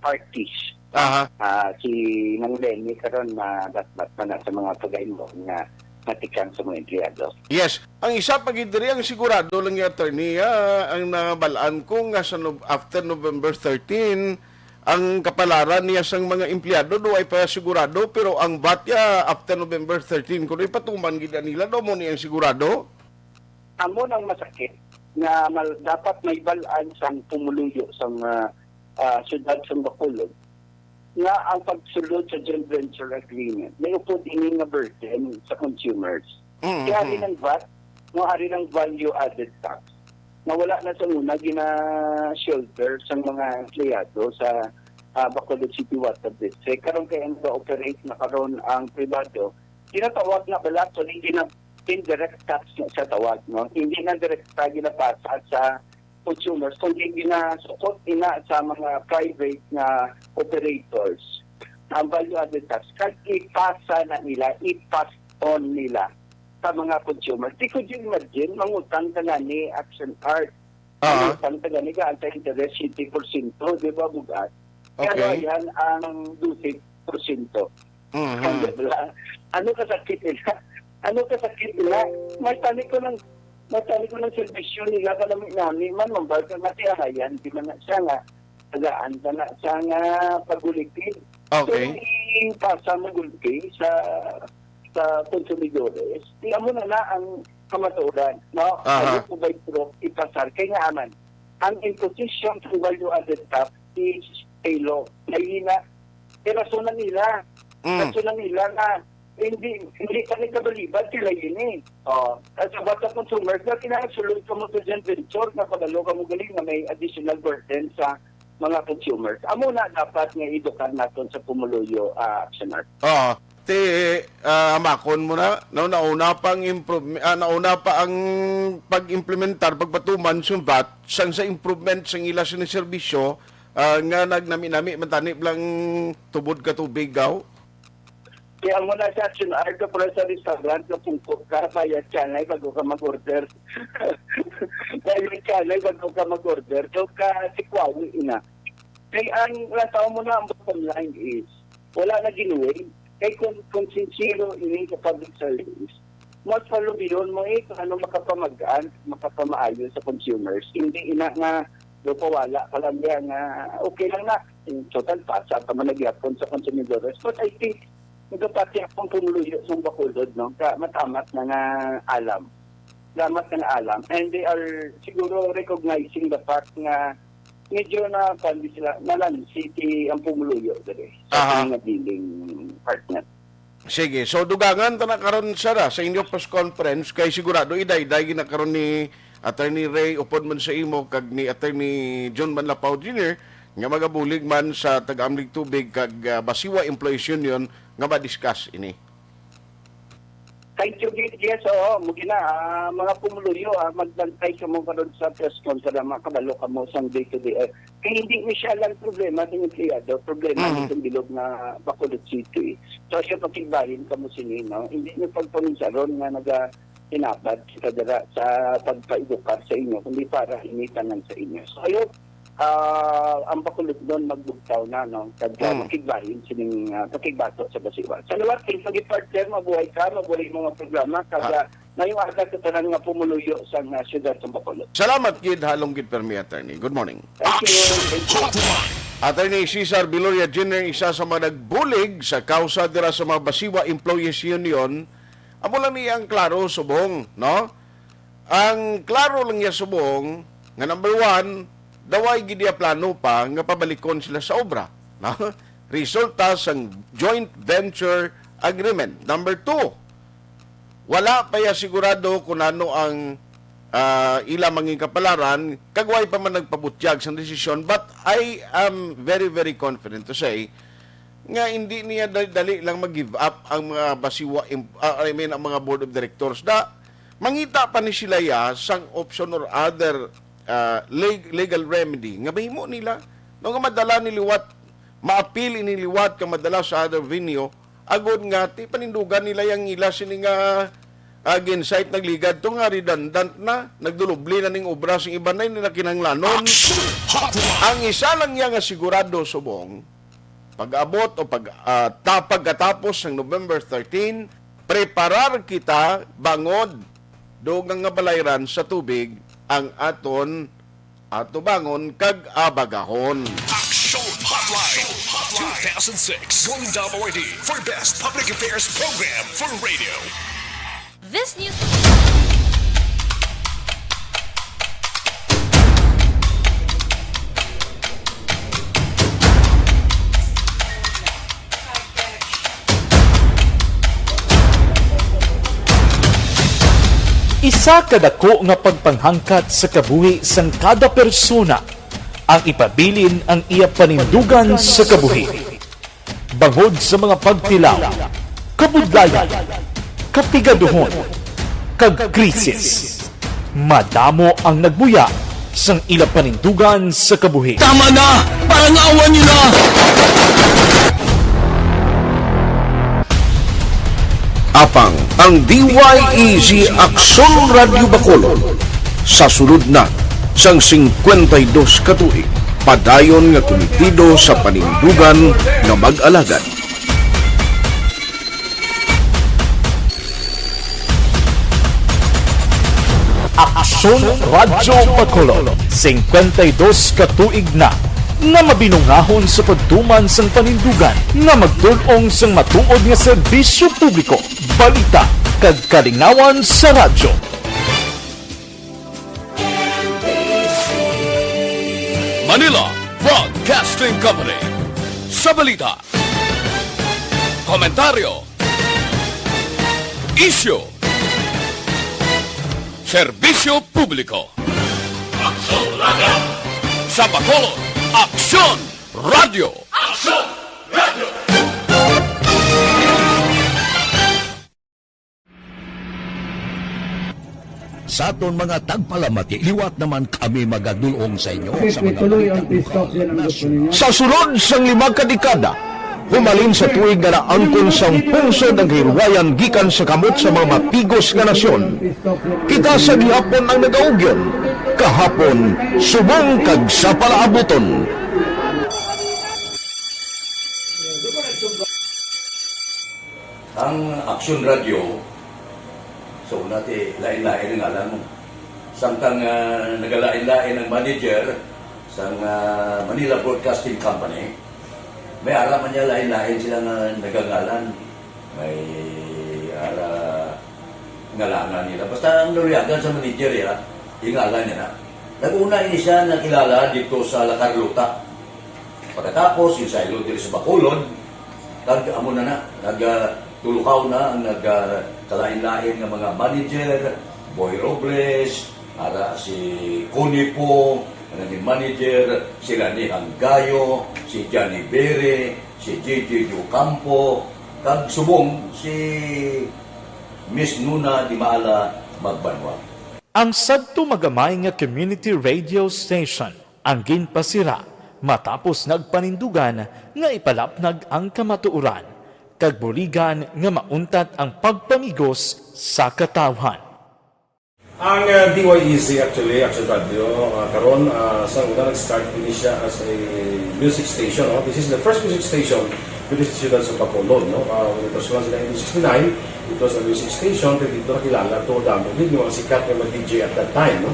parties. Aha. Ah, si Nang Lenny karon mabatbat pa na sa mga pagahimo nga matikang sa mga empleyado. Yes. Ang isa pa gid diri, ang sigurado lang ni attorney, ah, ang nabalaan ko nga sa Nov-, after November thirteen, ang kapalaran niya sang mga empleyado, do ay pa sigurado, pero ang vat niya after November thirteen, kuno ipatuman gid nila, do mo ni ang sigurado? Amo nang masakit nga mal-, dapat may balaan sang pumuluyo sang, ah, ah, siyudad sang Bacolod nga ang pagsulod sa joint venture agreement may upod ini nga burden sa consumers. Mhm. Kaya ari ng vat, no, ari ng value added tax nga wala na sa una gina-shoulder sang mga empleyado sa, ah, Bacolod City Water District. Karon kay ang ga-operate na karon ang pribado, ginatawag na bala, actually, gina-, indirect tax na sa tawag, no? Hindi na direkta ginapasa sa consumers, kundi ginasukot ina sa mga private nga operators ang value added tax, kag ipasa na nila, i-pass on nila sa mga consumers. Di, could you imagine, mangutang ka nga ni Action Art, Ah. mangutang ka nga ni ka, ang interest siyete porsyento, di ba, bugat? Pero Okay. ayan ang dose porsyento. Mhm. Ano kasakit nila? Ano kasakit nila? May tani ko ng, may tani ko ng serbisyo nila, kanami-nami man, mambal ka nga tiyahayan, di man na siya nga, tagaan ka na siya nga pagulipid. Okay. So, ipasa mo gulpi sa, sa konsumidores. Di amo na na ang kamatuoran, no? Aha. Ano po ba yung proof ipasar? Kaya nga aman, ang imposition sa value added tax is a law. May hina, eh, rason na nila. Mm. Rason na nila nga hindi, hindi pa nagkabalibad sila yun eh. Oh, at sa bata consumers na kinahanglan sulod ka mo sa joint venture na kabalo ka mo galing nga may additional burden sa mga consumers. Amo na dapat nga edukar naton sa pumuluyo, ah, Action Art. Oo. Ti, ah, hamakon mo na, no, nauna pa ang improve-, ah, nauna pa ang pag-implementar, pagpatuman sa vat, sang sa improvement sang ila sini serbisyo, ah, nga nagnami-nami man tani lang tubod ka tubig, gaw. Kaya mo na sa Action Art, ka para sa restaurant, ka pungko ka, bayad ka na, bago ka mag-order. Bayad ka na, bago ka mag-order. So, ka, sikwawi ina. Kay ang lantaw mo na, ang bottom line is, wala na ginuwi. Kay kung, kung sincero ini sa public service, mas palubyon mo eh, kung ano makapamagaan, makapamaayo sa consumers. Hindi ina nga, do pawala ka lang yan nga, okay lang na. Total, pasa ka man nagyapon sa consumidores. But I think, nagapati akong pumuluyo sa Bacolod, no? Ka, matamat na nga alam. Matamat na nga alam. And they are siguro recognizing the fact nga Medyo na, kuwan, di sila, nalansi ti ang pumuluyo diri sa Aha. aton nga dealing partner. Sige, so dugangan ta na karon, sir, ah, sa inyo press conference, kay sigurado idayday na karon ni Attorney Ray upod man sa imo kag ni Attorney John Manlapao Junior nga magabulig man sa Taga-Amlig Tubig kag, ah, Basiwa Employees Union nga ma-discuss ini. Thank you, Gid. Yes, oo, mo gina, ah, mga pumuluyo, ah, magbantay kamo karon sa press con para makabalo kamo sang day-to-day. Eh, kay hindi ni siya lang problema sa empleyado, problema Mm. ni sa bilog nga Bacolod City. So, siya pakigbahin kamo sini, no? Hindi ni pagpaminsaron nga naga tinabad kita dira sa pagpaedukar sa inyo, kundi para ini tanan sa inyo. So, I hope, ah, ang Bacolodnon magbugtaw na, no? Kag, ah, Mm. makigbahin sining, ah, pakigbato sa Basiwa. Sa liwat, thank you, partner. Mabuhay ka, mabuhay mga programa. Kag, Ah. ah, mayong aga sa tanan nga pumuluyo sa, ah, siyudad sa Bacolod. Salamat gid, halong gid permi, attorney. Good morning. Thank you. Thank you. Attorney Cesar Viloria Junior, isa sa mga nagbulig sa kausa dira sa mga Basiwa Employees Union, amo lang ni ang klaro subong, no? Ang klaro lang niya subong nga, number one, daway gid niya plano pa nga pabalikon sila sa obra, no? Resulta sang joint venture agreement. Number two, wala pa ya sigurado kung ano ang, ah, ila mangin kapalaran, kag way pa man nagpabutyag sang desisyon, but I am very, very confident to say nga hindi niya dali-dali lang mag-give up ang mga Basiwa im-, ah, I mean, ang mga board of directors. Da, mangita pa ni sila ya sang option or other, ah, leg-, legal remedy nga mahimo nila, no, nga madala ni liwat, maapil ini liwat ka madala sa other venue, agod nga ti panindugan nila yang ila sini nga, ah, gin-cite nagligad to nga redundant na, nagdulubli na ning obra sing iban na hindi na kinahanglanon. Action Hotline! Ang isa lang niya nga sigurado subong, pag-abot o pag, ah, ta-, pagkatapos ng November thirteen, preparar kita bangod dugang nga balayran sa tubig ang aton atubangon kag abagahon. Action Hotline two thousand six Golden Dome Awardee for Best Public Affairs Program for Radio. This news. Isa ka dako nga pagpanghangkat sa kabuhi sang kada persona ang ipabilin ang iya panindugan sa kabuhi. Bangod sa mga pagtilaw, kabudlayan, kapigaduhon, kag krisis, madamo ang nagbuya sang ila panindugan sa kabuhi. Tama na! Parang awan niyo na! Apang ang D Y E G Aksyon Radyo Bacolod sa sulod na sang singkwenta y dos ka tuig, padayon nga kumitido sa panindugan nga mag-alagad. Aksyon Radyo Bacolod, singkwenta y dos ka tuig na nga mabinungahon sa pagtuman sang panindugan nga magtul-ong sang matuod nga serbisyo publiko, balita, kag kalingawan sa radyo. Manila Broadcasting Company. Sa balita, komentaryo, isyu, serbisyo publiko. Aksyon Radyo. Sa Bacolod, Aksyon Radyo. Aksyon Radyo. Sa aton mga tagpalamati, liwat naman kami magadul-ong sa inyo sa mga balita lokal, nasyonal. Sa sulod sang lima ka dekada, humalin sa tuig nga naangkon sang pungsod ang kahilwayan gikan sa kamot sa mga mapigos nga nasyon. Kita sa gihapon ang nagaugyon, kahapon, subong kag sa palaabuton. Ang Aksyon Radyo, sa una ti lain-lain ang ngalan mo. Samtang, ah, nagalain-lain ang manager sang, ah, Manila Broadcasting Company, may ara man niya lain-lain sila nga nagangalan. May ara ngalangan nila. Basta ang naluyagan sa manager, ya, ingalan niya na. Nag-una ini siya nakilala dito sa La Carlota. Pagkatapos, insaylo diri sa Bacolod, kag amo na na, nag, ah, tulukaw na ang nag, ah, kalain-lain nga mga manager, Boy Robles, ara si Connie Pong, ang naging manager, si Lani Hanggayo, si Johnny Bere, si J J Ocampo, kag subong si Miss Nuna Dimala Magbanwa. Ang sadto magamay nga community radio station ang ginpasira matapos nagpanindugan nga ipalapnag ang kamatuoran kag buligan nga mauntat ang pagpamigos sa katawhan. Ang, uh, D Y E Z actually, Action Radio, uh, karon, uh, sa una nag-start ini siya as a music station, no? This is the first music station dito sa siyudad sa Bacolod, no? Ah, when it was launched in nineteen sixty-nine, it was a music station, kay dito nakilala to damo gid yung mga sikat nga mga D J at that time, no?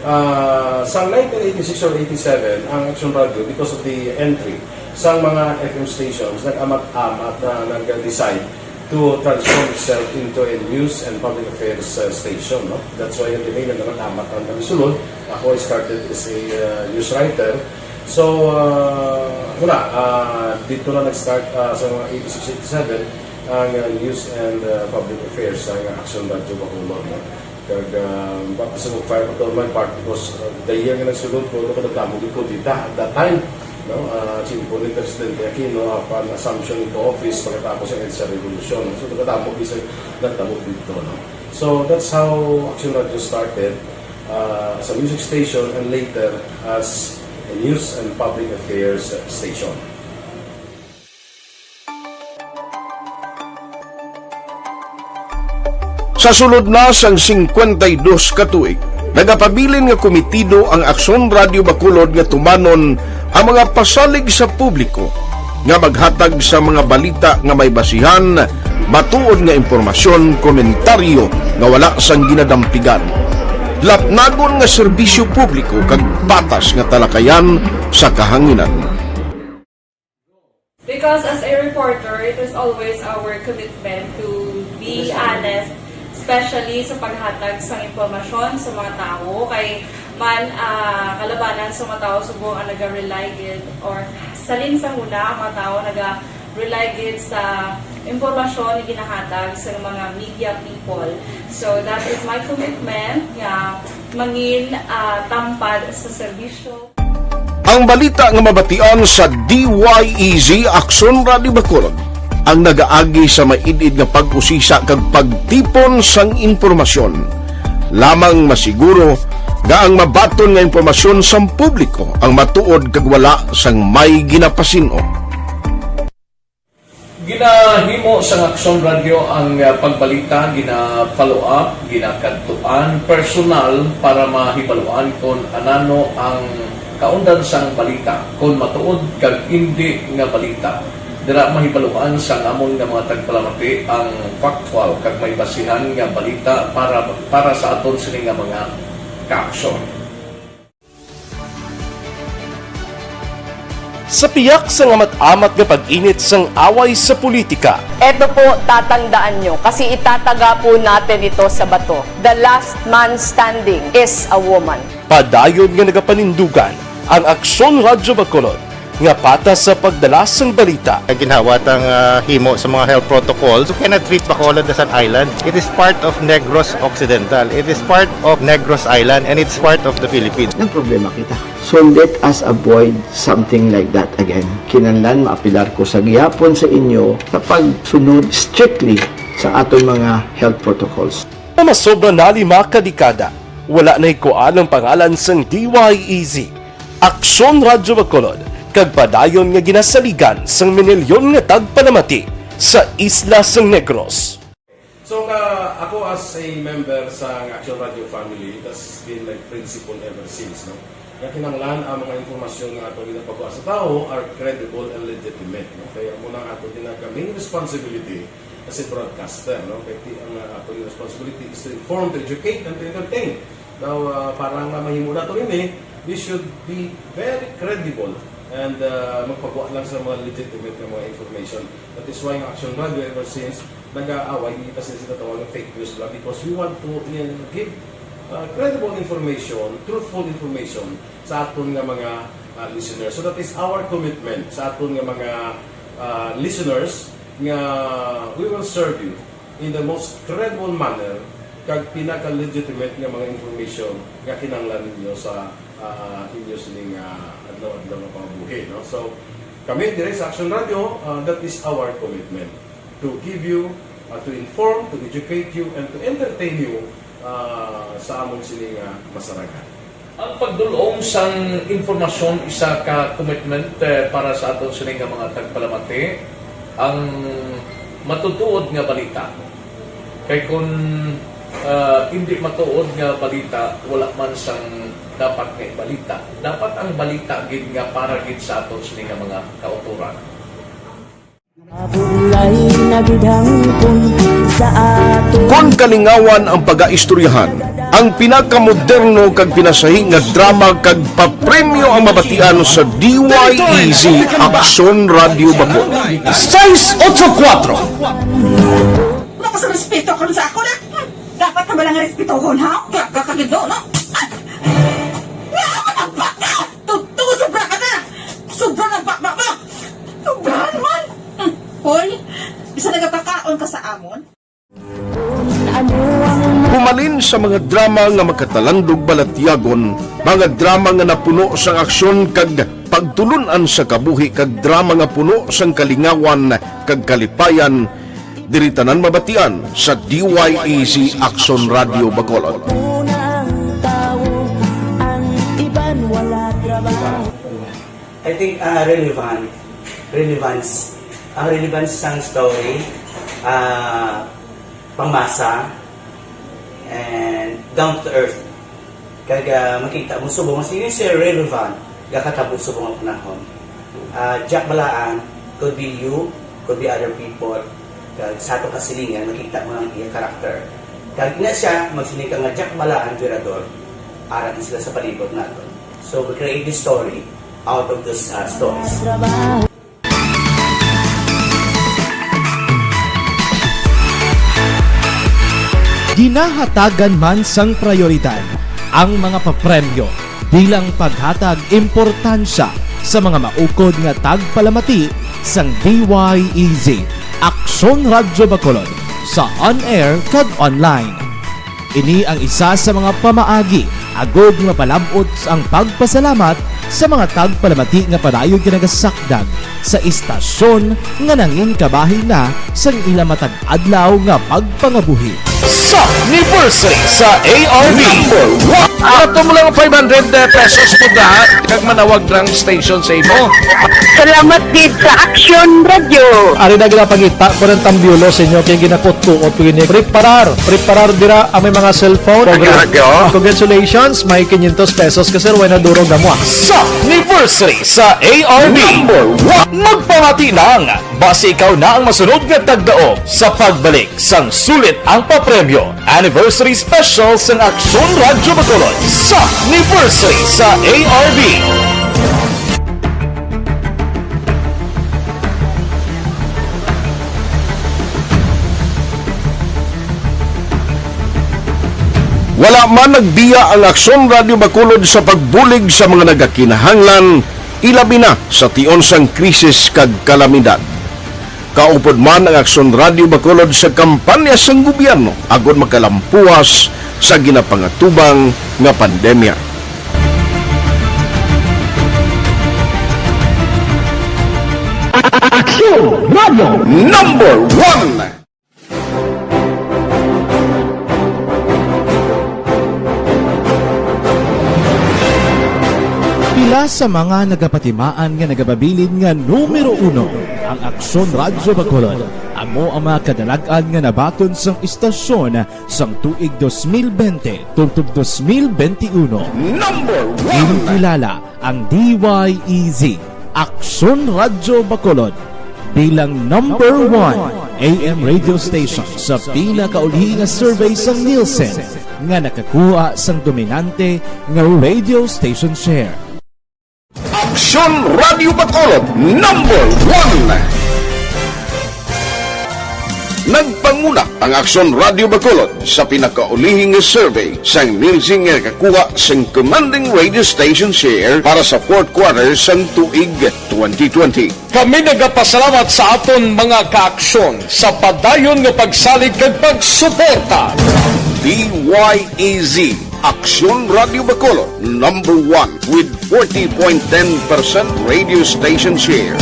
Ah, sa nineteen eighty-six or eighty-seven, ang Action Radio, because of the entry sa mga F M stations, nag-amat-amat na nag-decide to transform itself into a news and public affairs, uh, station, no? That's why yung name na naman, Amat ang Sulod. Ako, I started as a, uh, news writer. So, uh, wala, uh, dito na nag-start, uh, sa mga eighty-six, eighty-seven, ang, uh, news and, uh, public affairs sa Action Radio Bacolod, no? Kag, ah, baka sa mag-fire pa to my part because, ah, the year nga nagsulod ko, ano ko nagdamo gid ko dita at that time, no? Ah, simple ni Presidente Aquino, apan assumption into office pagkatapos sa EDSA Revolution. So, nagdamo gid sa nagdamo dito, no? So, that's how Action Radio started, ah, as a music station and later as a news and public affairs station. Sa sulod na sang singkwenta y dos ka tuig, nagapabilin nga komitido ang Aksyon Radio Bacolod nga tumanon ang mga pasalig sa publiko nga maghatag sa mga balita nga may basihan, matuod nga impormasyon, komentaryo nga wala sang ginadampigan, lapnagon nga serbisyo publiko kag patas nga talakayan sa kahanginan. Because as a reporter, it is always our commitment to be honest, especially sa paghatag sang impormasyon sa mga tawo. Kay man, ah, kalabanan sa mga tawo subong ang naga-rely gid, or salin sa huna ang mga tawo naga-rely gid sa impormasyon nga ginahatag sa mga media people. So that is my commitment nga mangin, ah, tampad sa serbisyo. Ang balita nga mabatian sa D Y E Z Aksyon Radio Bacolod ang nagaagi sa maid-id nga pag-usisa kag pagtipon sang impormasyon. Lamang masiguro nga ang mabaton nga impormasyon sang publiko ang matuod kag wala sang may ginapasin-o. Ginahimo sang Aksyon Radio ang, ah, pagbalita, gina-follow up, ginakadtuan personal para mahibaluan kon anano ang kaundan sang balita, kon matuod kag indi nga balita. Dira mahibaluan sang amon nga mga tagpalamati ang factual kag may basihan nga balita para, para sa aton sini nga mga kaaksyon. Sa piyak sang amat-amat nga pag-init sang away sa politika, Eto po, tatandaan nyo, kasi itataga po natin ito sa bato. The last man standing is a woman. Padayon nga nagapanindugan ang Aksyon Radyo Bacolod nga patas sa pagdala sang balita. Ginhawa tang, ah, himo sa mga health protocols. You cannot treat Bacolod as an island. It is part of Negros Occidental. It is part of Negros Island, and it's part of the Philippines. Nagproblema kita. So let us avoid something like that again. Kinahanglan maapelar ko sa gihapon sa inyo sa pagsunod strictly sa aton mga health protocols. Nga masobra na lima ka dekada, wala nahikuan ang pangalan sang D Y E Z, Aksyon Radyo Bacolod, kag padayon nga ginasaligan sang minilyon nga tagpalamati sa isla sang Negros. So, nga ako as a member sa Action Radio family, that's been my principle ever since, no? Nga kinahanglan ang mga impormasyon nga ato ginapagwa sa tawo are credible and legitimate, no? Kaya amo na ang ato ginag-, main responsibility as a broadcaster, no? Kay ti-, ang, uh, ato responsibility is to inform, to educate, and to entertain. Now, uh, para nga mahimo nato ini, we should be very credible and, uh, magpagwa lang sa mga legitimate nga mga information. That is why ang Action Radio ever since nag-aaway, hindi kasi sila tawag ng fake news lang because we want to, uh, give, uh, credible information, truthful information sa aton nga mga, uh, listeners. So that is our commitment sa aton nga mga, uh, listeners, nga we will serve you in the most credible manner kag pinaka-legitimate nga mga information nga kinahanglan ninyo sa, uh, inyo sining, uh, adlaw-adlaw nga pangabuhi, no? So, kami dire sa Action Radio, uh, that is our commitment to give you, uh, to inform, to educate you, and to entertain you, uh, sa amon sini nga masarangan. Ang pagdul-ong sang impormasyon isa ka commitment, eh, para sa aton sini nga mga tagpalamati. Ang matutuod nga balita. Kay kun, ah, hindi matuod nga balita, wala man sang dapat nga ibalita. Dapat ang balita gid nga para gid sa aton sini nga mga kautoran. Mabulay na gid hangpon sa aton. Kon kalingawan ang pagaistoryahan, ang pinakamoderno kag pinasahi nga drama kag papremyo ang mabatian sa D Y E Z Aksyon Radio Bacolod. Sais otso kuwatro. Wala ka sa respeto karon sa ako na. Hmm, dapat ka ba lang respetohon, ha? Gaga ka gid, no? Ah! Nga ako na baka! Tuto, sobra ka na! Sobra na baka mo! Sobra naman! Hmm, hoy, isa nagapakaon ka sa amon? Humalin sa mga drama nga makatalandog balatyagon, mga drama nga napuno sang aksyon kag pagtulun-an sa kabuhi, kag drama nga puno sang kalingawan kag kalipayan, diri tanan mabatian sa D Y E Z Aksyon Radio Bacolod. I think, ah, relevant. Relevance. Ang relevance sang story, ah, pangmasa, and down to earth. Kag, ah, makita mo subong, mas yun siya relevant, gakatabo subong ang panahon. Ah, Jack Balaan, could be you, could be other people. Kag sa ato kasilingan, makita mo ang iya character. Kag ina siya, magsiling ka nga Jack Balaan, Virador, ara na sila sa palibot naton. So, we create this story out of those, uh, stories. Ginahatagan man sang prayoridad ang mga papremyo bilang paghatag importansya sa mga maukod nga tagpalamati sang D Y E Z, Aksyon Radyo Bacolod, sa on-air kag online. Ini ang isa sa mga pamaagi agod mapalab-ot ang pagpasalamat sa mga tagpalamati nga padayon ginagasakdag sa istasyon nga nangin kabahin na sang ila matag adlaw nga pagpangabuhi. Sa anniversary sa A R V. Number one. Ato mo lang five hundred pesos po da, kag manawag lang station sa imo. Salamat gid sa Action Radio. Ari na ginapangita ko ng tambyulo sa inyo, kay ginakutkuot ko ini. Preparar, preparar dira ang may mga cellphone. Radyo. Congratulations, may quinientos pesos ka, sir, way na duro gamwa. Sa anniversary sa A R V. Number one. Magpamati lang, basi ikaw na ang masunod nga tagdaog sa pagbalik sang sulit ang papremyo. Anniversary Special sang Aksyon Radyo Bacolod sa anniversary sa A R V. Wala man nagbiya ang Aksyon Radyo Bacolod sa pagbulig sa mga nagakinahanglan, ilabi na sa tion sang krisis kag kalamidad. Kaupod man ang Aksyon Radyo Bacolod sa kampanya sang gobyerno agod makalampuas sa ginapangatubang nga pandemya. Aksyon Radyo. Number one. Pila sa mga nagapatimaan nga nagapabilin nga numero uno ang Aksyon Radyo Bacolod. Amo ang mga kadalag-an nga nabaton sang istasyon sang tuig dos mil bente tubtob dos mil bente uno. Number one. Ginkilala ang D Y E Z, Aksyon Radyo Bacolod, bilang number one A M radio station sa pinakauli nga survey sang Nielsen nga nakakuha sang dominante nga radio station share. Aksyon Radio Bacolod, number one. Nagpanguna ang Aksyon Radio Bacolod sa pinakaulihing survey sang Nielsen nga nakakuha sang commanding radio station share para sa fourth quarter sang tuig twenty twenty. Kami nagapasalamat sa aton mga kaaksyon sa padayon nga pagsalig kag pagsuporta. D Y A Z, Aksyon Radio Bacolod, number one with forty point ten percent radio station share.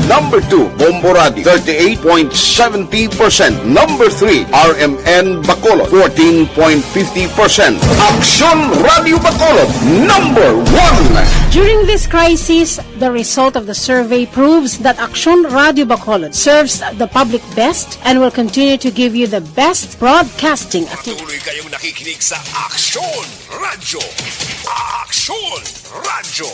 Number two, Bombo Radio, thirty-eight point seventy percent. Number three, R M N Bacolod, fourteen point fifty percent. Aksyon Radio Bacolod, number one. During this crisis, the result of the survey proves that Aksyon Radio Bacolod serves the public best and will continue to give you the best broadcasting activity. Patuloy kayong nakikinig sa Aksyon Radyo. Aksyon Radyo.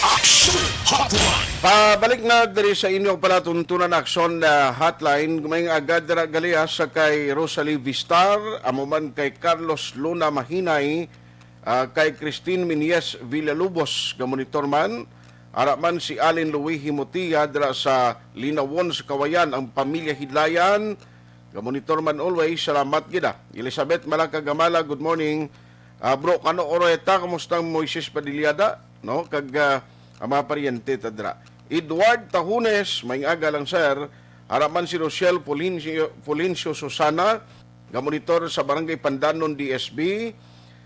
Aksyon Hotline. Pabalik na diri sa inyo palatuntunan, Aksyon, ah, Hotline. May agad dira gali, ah, sa kay Rosalie Vistar, amo man kay Carlos Luna Mahinay, ah, kay Christine Minyes Villalobos, gamonitor man. Ara man si Alin Louis Himotia dira sa Linawon sa Kawayan, ang pamilya Hidlayan. Gamonitor man always, salamat gid, ah. Elizabeth Malaka Gamala, good morning. Ah, bro, kano Oreta, kumusta ang Moises Padillada? No? Kag, ah, ang mga paryente ta dira. Edward Tahunes, may aga lang, sir. Ara man si Rochelle Fulencio, Fulencio Susana, gamonitor sa Barangay Pandanon, D S B.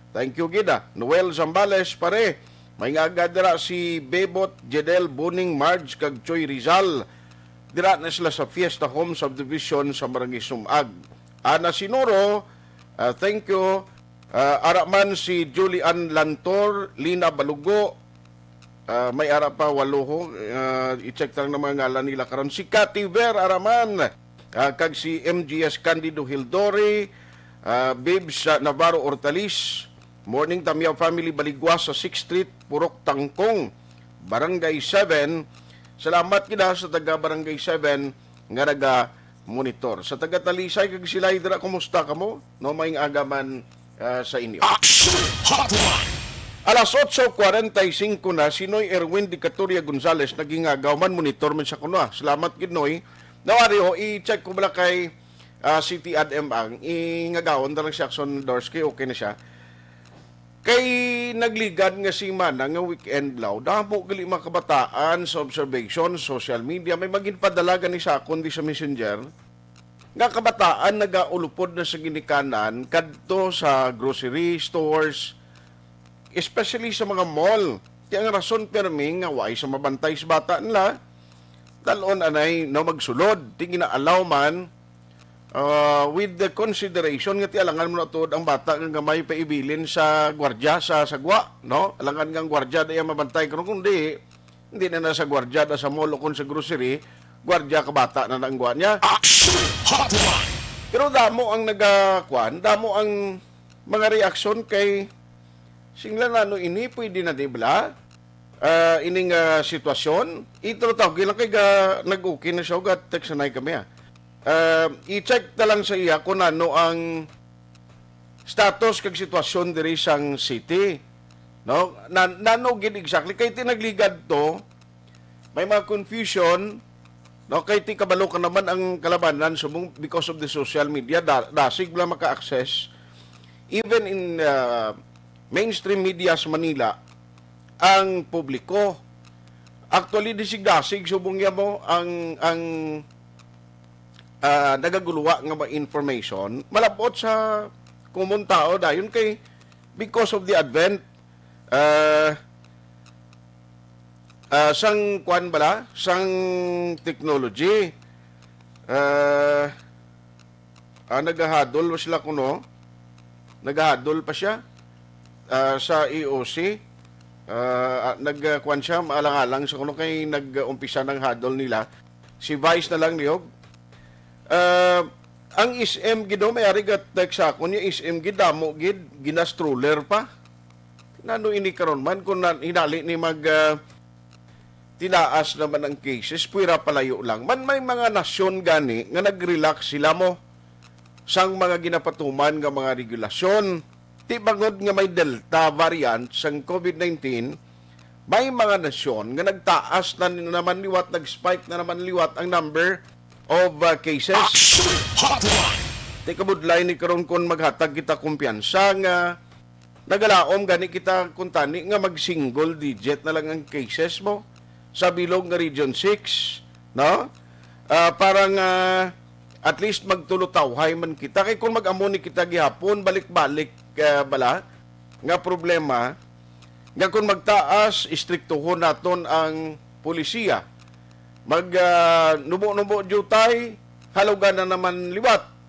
Thank you gid, ah. Noel Zambales, pare. May aga dira si Bebot, Jedel, Boning, Marge, kag Choy Rizal. Dira na sila sa Fiesta Home Subdivision sa Barangay Sumag. Ana Sinuro, ah, thank you. Ah, ara man si Julian Lantor, Lina Balugo, ah, may ara pa, walo ho. Ah, i-check ta lang ang mga ngalan nila karon. Si Cathy Ver, ara man. Ah, kag si M G S Candido Hildori, ah, Bibs, ah, Navarro Ortalis. Morning, Tamyaw family, Baligwas sa Sixth Street, Purok Tangkong, Barangay seven. Salamat gid sa taga Barangay seven nga naga-monitor. Sa taga Talisay kag Silay dira, kumusta kamo? No, may aga man, ah, sa inyo. Action Hotline. Alas otso kwarenta y singko na, si Noy Erwin Dicatoria Gonzales, nagingagaw man, monitor man sa kuno, ah. Salamat gid, Noy. Nawari ho, i-check ko bala kay, ah, City Ad M ang ingagawon na lang si Action Dorsky, okay na siya. Kay nagligad nga semana nga weekend, Blaw, damo gali mga kabataan sa observation, social media, may maginpadala gani sa akon di sa messenger, nga kabataan nagaulupod na sa ginikanan kadto sa grocery stores, especially sa mga mall. Kaya ang rason, permi, nga waay sa mabantay sa bata nila, dalon anay na magsulod, di ginaalaw man, ah, with the consideration nga ti alangan mo na tuod ang bata nga gamay paibilin sa gwardya sa sagwa, no? Alangan nga ang gwardya daya mabantay karon, kundi hindi na na sa gwardya da sa mall o kung sa grocery, gwardya ka bata na naangguan niya. Action Hotline. Pero damo ang nagakuan, damo ang mga reaksyon kay singla na, ano ini, pwede na di bala? Ah, ining, ah, sitwasyon, itro tawag lang kay ga, nag-okay na siya, ga text na kami, ah. Ah, i-check na lang sa iya kung ano ang status kag sitwasyon diri sang city. No? Na, nano gid exactly? Kay ti nagligad to, may mga confusion, no? Kay ti kabalo ka naman ang kalabanan subong because of the social media, da, dasig lang maka-access. Even in, uh, mainstream media sa Manila, ang publiko, actually, disig-dasig subong niya mo ang, ang, ah, nagaguluwa nga mga information, malabot sa common tao dayon kay because of the advent, ah, ah, sang kuan bala, sang technology, ah, ah, nagahadol sila kuno, nagahadol pa siya, ah, sa E O C, ah, ah, nag, ah, kuan siya, maalang-alang sa kuno kay nag-umpisa ng hadol nila. Si Vice na lang niyog. Ah, ang S M gid, oh, may ari ka text sa akon, yung S M gid, damo gid, ginastroller pa. Nano ini karon man kung na, hinali ni mag, ah, tinaas naman ang cases, puwera palayo lang. Man may mga nasyon gani nga nag-relax sila mo sang mga ginapatuman nga mga regulasyon. Ti bangod nga may Delta variant sang COVID nineteen, may mga nasyon nga nagtaas na naman liwat, nag-spike na naman liwat ang number of uh, cases. Action Hotline. Ti kabudlay ni karon kon maghatag kita kumpiyansa nga nagalaom gani kita kuntani nga mag single digit na lang ang cases mo sa bilog nga Region six, no? Ah, para nga at least magtulutawhay man kita. Kay kung mag-amo ni kita gihapon, balik-balik ah, bala nga problema, nga kung magtaas, istriktuhon naton ang polisiya. Mag ah, nubo-nubo diutay, halugan na naman liwat.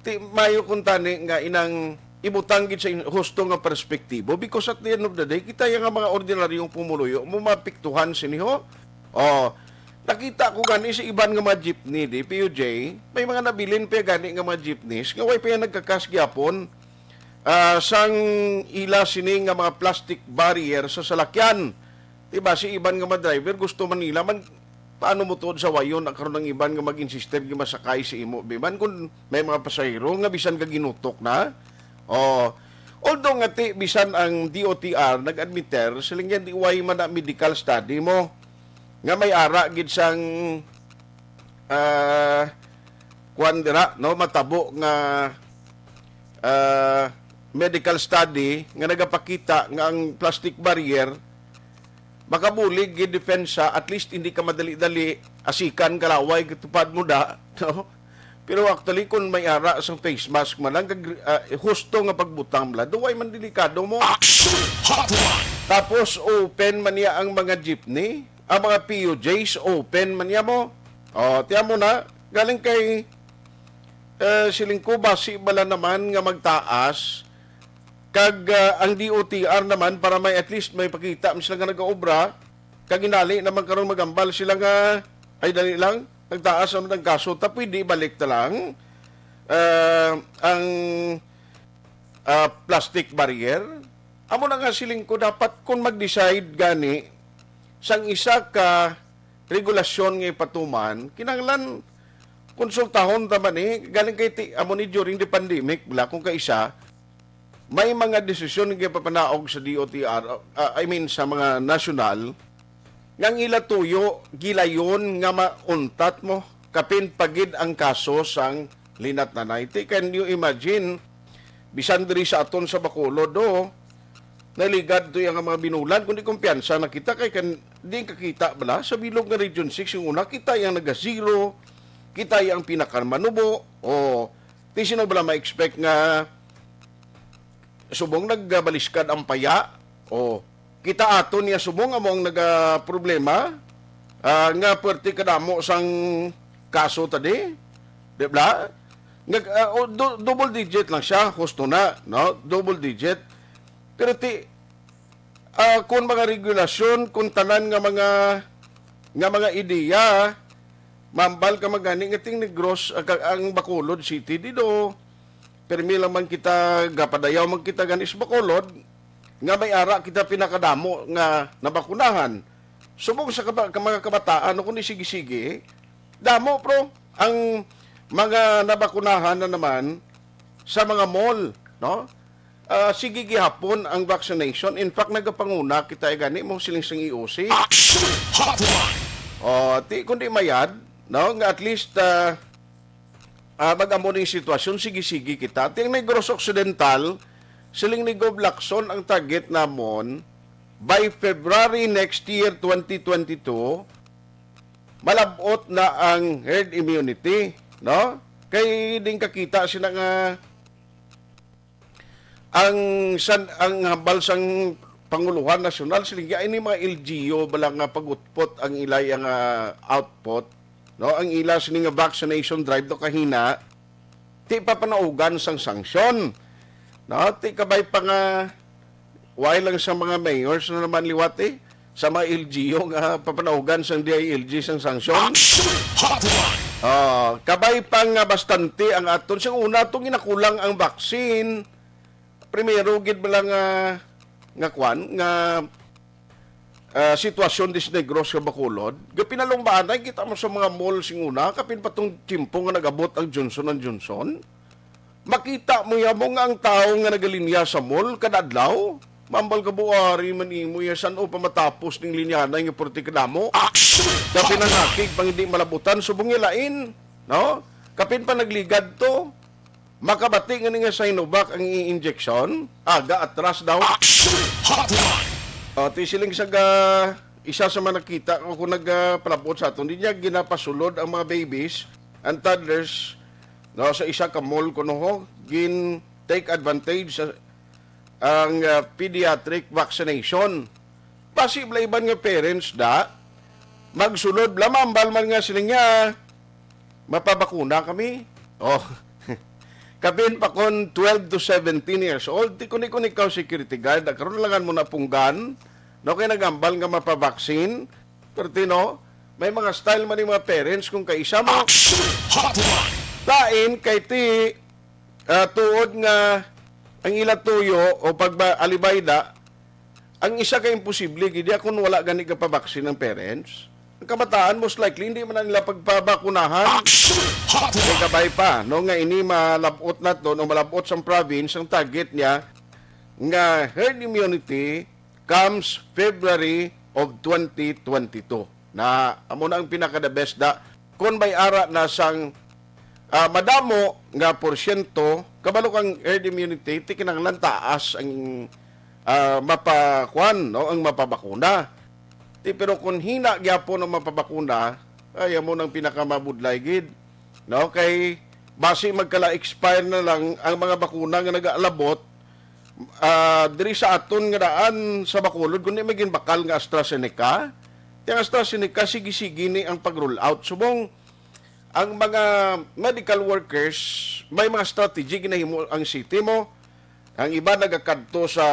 Ti mayo kuntani nga inang ibutang gid sa in- husto nga perspektibo, because at the end of the day, kita ya nga mga ordinaryong pumuluyo mo mapiktuhan sini ho. Oh, nakita ko gani sa iban nga mga jeepney di P U J, may mga nabilin pa gani nga mga jeepneys nga way pa yan nagkakas gyapon ah, sang ila sini nga mga plastic barrier sa salakyan. Diba, si iban nga mga driver gusto man nila man paano mo tuod sa wayon na karon ang iban nga mag-insister nga masakay sa imo biman kung may mga pasahero nga bisan ka ginutok na. Oh, although nga ti bisan ang D O T R nag-admiter siling yan di way man na medical study mo nga may ara gid sang ah, kuwan dira, no, matabo nga ah, medical study nga nagapakita nga ang plastic barrier makabulig gid depensa, at least hindi ka madali-dali asikan, kalaway katupad mo da, no? Pero actually, kung may ara sang face mask man lang, kag, ah, husto nga pagbutang bala, duway man delikado mo. Action Hotline. Tapos, open man niya ang mga jeepney, ang mga P U Js, open man niya mo. O, tiyan mo na, galing kay eh, siling ko, basi bala naman nga magtaas, kag ah, ang D O T R naman, para may at least may pakita man sila nga nagaobra, kag inali naman karon magambal sila nga, ay, dali lang, nagtaas naman ang kaso, ta pwede balik na lang ah, ang ah, plastic barrier. Amo na nga siling ko, dapat kung mag-decide gani sang isa ka regulasyon nga ipatuman, kinahanglan konsultahon ta man ni, galing kay ti, amo ni during the pandemic bala, kung kaisa may mga desisyon nga ipapanaog sa D O T R, ah, I mean sa mga national, nga ang ila tuyo gilayon nga mauntat mo kapin pa gid ang kaso sang linatnanay. Ti, can you imagine, bisan diri sa aton sa Bacolod, do, naligad to yung mga binulan, kundi kumpiyansa na kita kay kan di kakita bala sa bilog nga Region six yung una, kita yung naga-zero, kita yung pinakamanubo, o ti sino bala ma-expect nga subong nagbaliskad ang paya, o kita ato niya subong amo ang nagaproblema, ah, nga perti kadamo sang kaso tadi, di ba? Nga, ah, o, du- double digit lang siya, husto na, no? Double digit. Pero ti, ah, kung mga regulasyon, kung tanan nga mga nga mga ideya, mambal ka magani nga ting Negros, ah, kag ang Bacolod City dido. Permi lang man kita gapadayaw man kita gani sa Bacolod nga may ara kita pinakadamo nga nabakunahan. Subong sa kaba- ka mga kabataan, no, kundi sige-sige, damo, pro, ang mga nabakunahan na naman sa mga mall, no? Ah, sige gihapon ang vaccination. In fact, nagapanguna kita gani mo siling sang E O C. Action Hotline. Oh, ti kundi mayad, no, nga at least ah, ah, mag-amo ning sitwasyon, sige-sige kita. Ti ang Negros Occidental, siling ni Gov Lacson, ang target namon by February next year, twenty twenty-two, malabot na ang herd immunity, no? Kay din kakita sila nga ang san ang hambal sang panguluhan nasyonal, siling ini mga L G U bala nga pagutpot ang ilay nga output, no? Ang ila sini nga vaccination drive do kahina, ti papanaugan sang sanksyon, no? Ti kabay pa nga, why lang sa mga mayors na naman liwat eh, sa mga L G U nga papanaugan sang D I L G sang sanksyon. Action Hotline. Ah, kabay pa nga bastante ang aton. Sa una, itong ginakulang ang vaccine. Primero, gid bala nga, nga kwan, nga ah, sitwasyon dis Negros nga Bacolod. Gapinalungbaanay kita mo sa mga mall sing una, kapin pa tong tiyempo nga nag-abot ang Johnson and Johnson. Makita mo ya mo nga ang tao nga nagalinya sa mall kada adlaw, Mambal ka buari man imo ya, san-o pa matapos ning linyanay nga purti kadamo? Kapin ang nakig pang hindi malabutan, subong ya lain, no? Kapin pa nagligad to, makabati nga ni nga Sinovac ang i-injection, aga atras daw. Action Hotline! O, ti siling sa ga, isa sa mga nakita ko kung nagpalabot sa aton, di niya ginapasulod ang mga babies and toddlers, no, sa isa ka mall kuno ho, gin take advantage sa ang, ah, pediatric vaccination. Basi bala iban nga parents da, magsulod bala, mambal man nga sila nga, "Mapabakuna kami." Oh, kapin pa kon twelve to seventeen years old, ti kuni-kuni ikaw security guard, karon langan mo na punggan, no, kay nagambal nga mapabaksin. Pertino, may mga style man ni mga parents kung kaisa mo. Action Hotline! Lain kay ti, ah, tuod nga ang ila tuyo o pag-alibayda, ang isa ka imposible gid ya kung wala gani ka pabaksin ang parents. Ang kabataan, most likely, hindi man na nila pagpabakunahan. Action Hotline! May kabay pa, no, nga ini malabot naton o malabot sang province, ang target niya nga herd immunity comes February of twenty twenty-two. Na amo na ang pinaka the best da. Kung may ara na sang, ah, madamo nga porsyento, kabalo kang herd immunity, ti kinahanglan taas ang, ah, mapakuan, no, ang mapabakuna. Ti, pero kung hina gyapon ang mapabakuna, ay amo nang pinakamabudlay gid, no? Kay basi magkala-expire na lang ang mga bakuna nga nagaalabot, ah, diri sa aton nga daan sa Bacolod, kundi may ginbakal nga AstraZeneca. Ti ang AstraZeneca, sige-sige ni ang pag-roll out. Subong, ang mga medical workers, may mga strategy ginahimo ang city mo. Ang iba nagakadto sa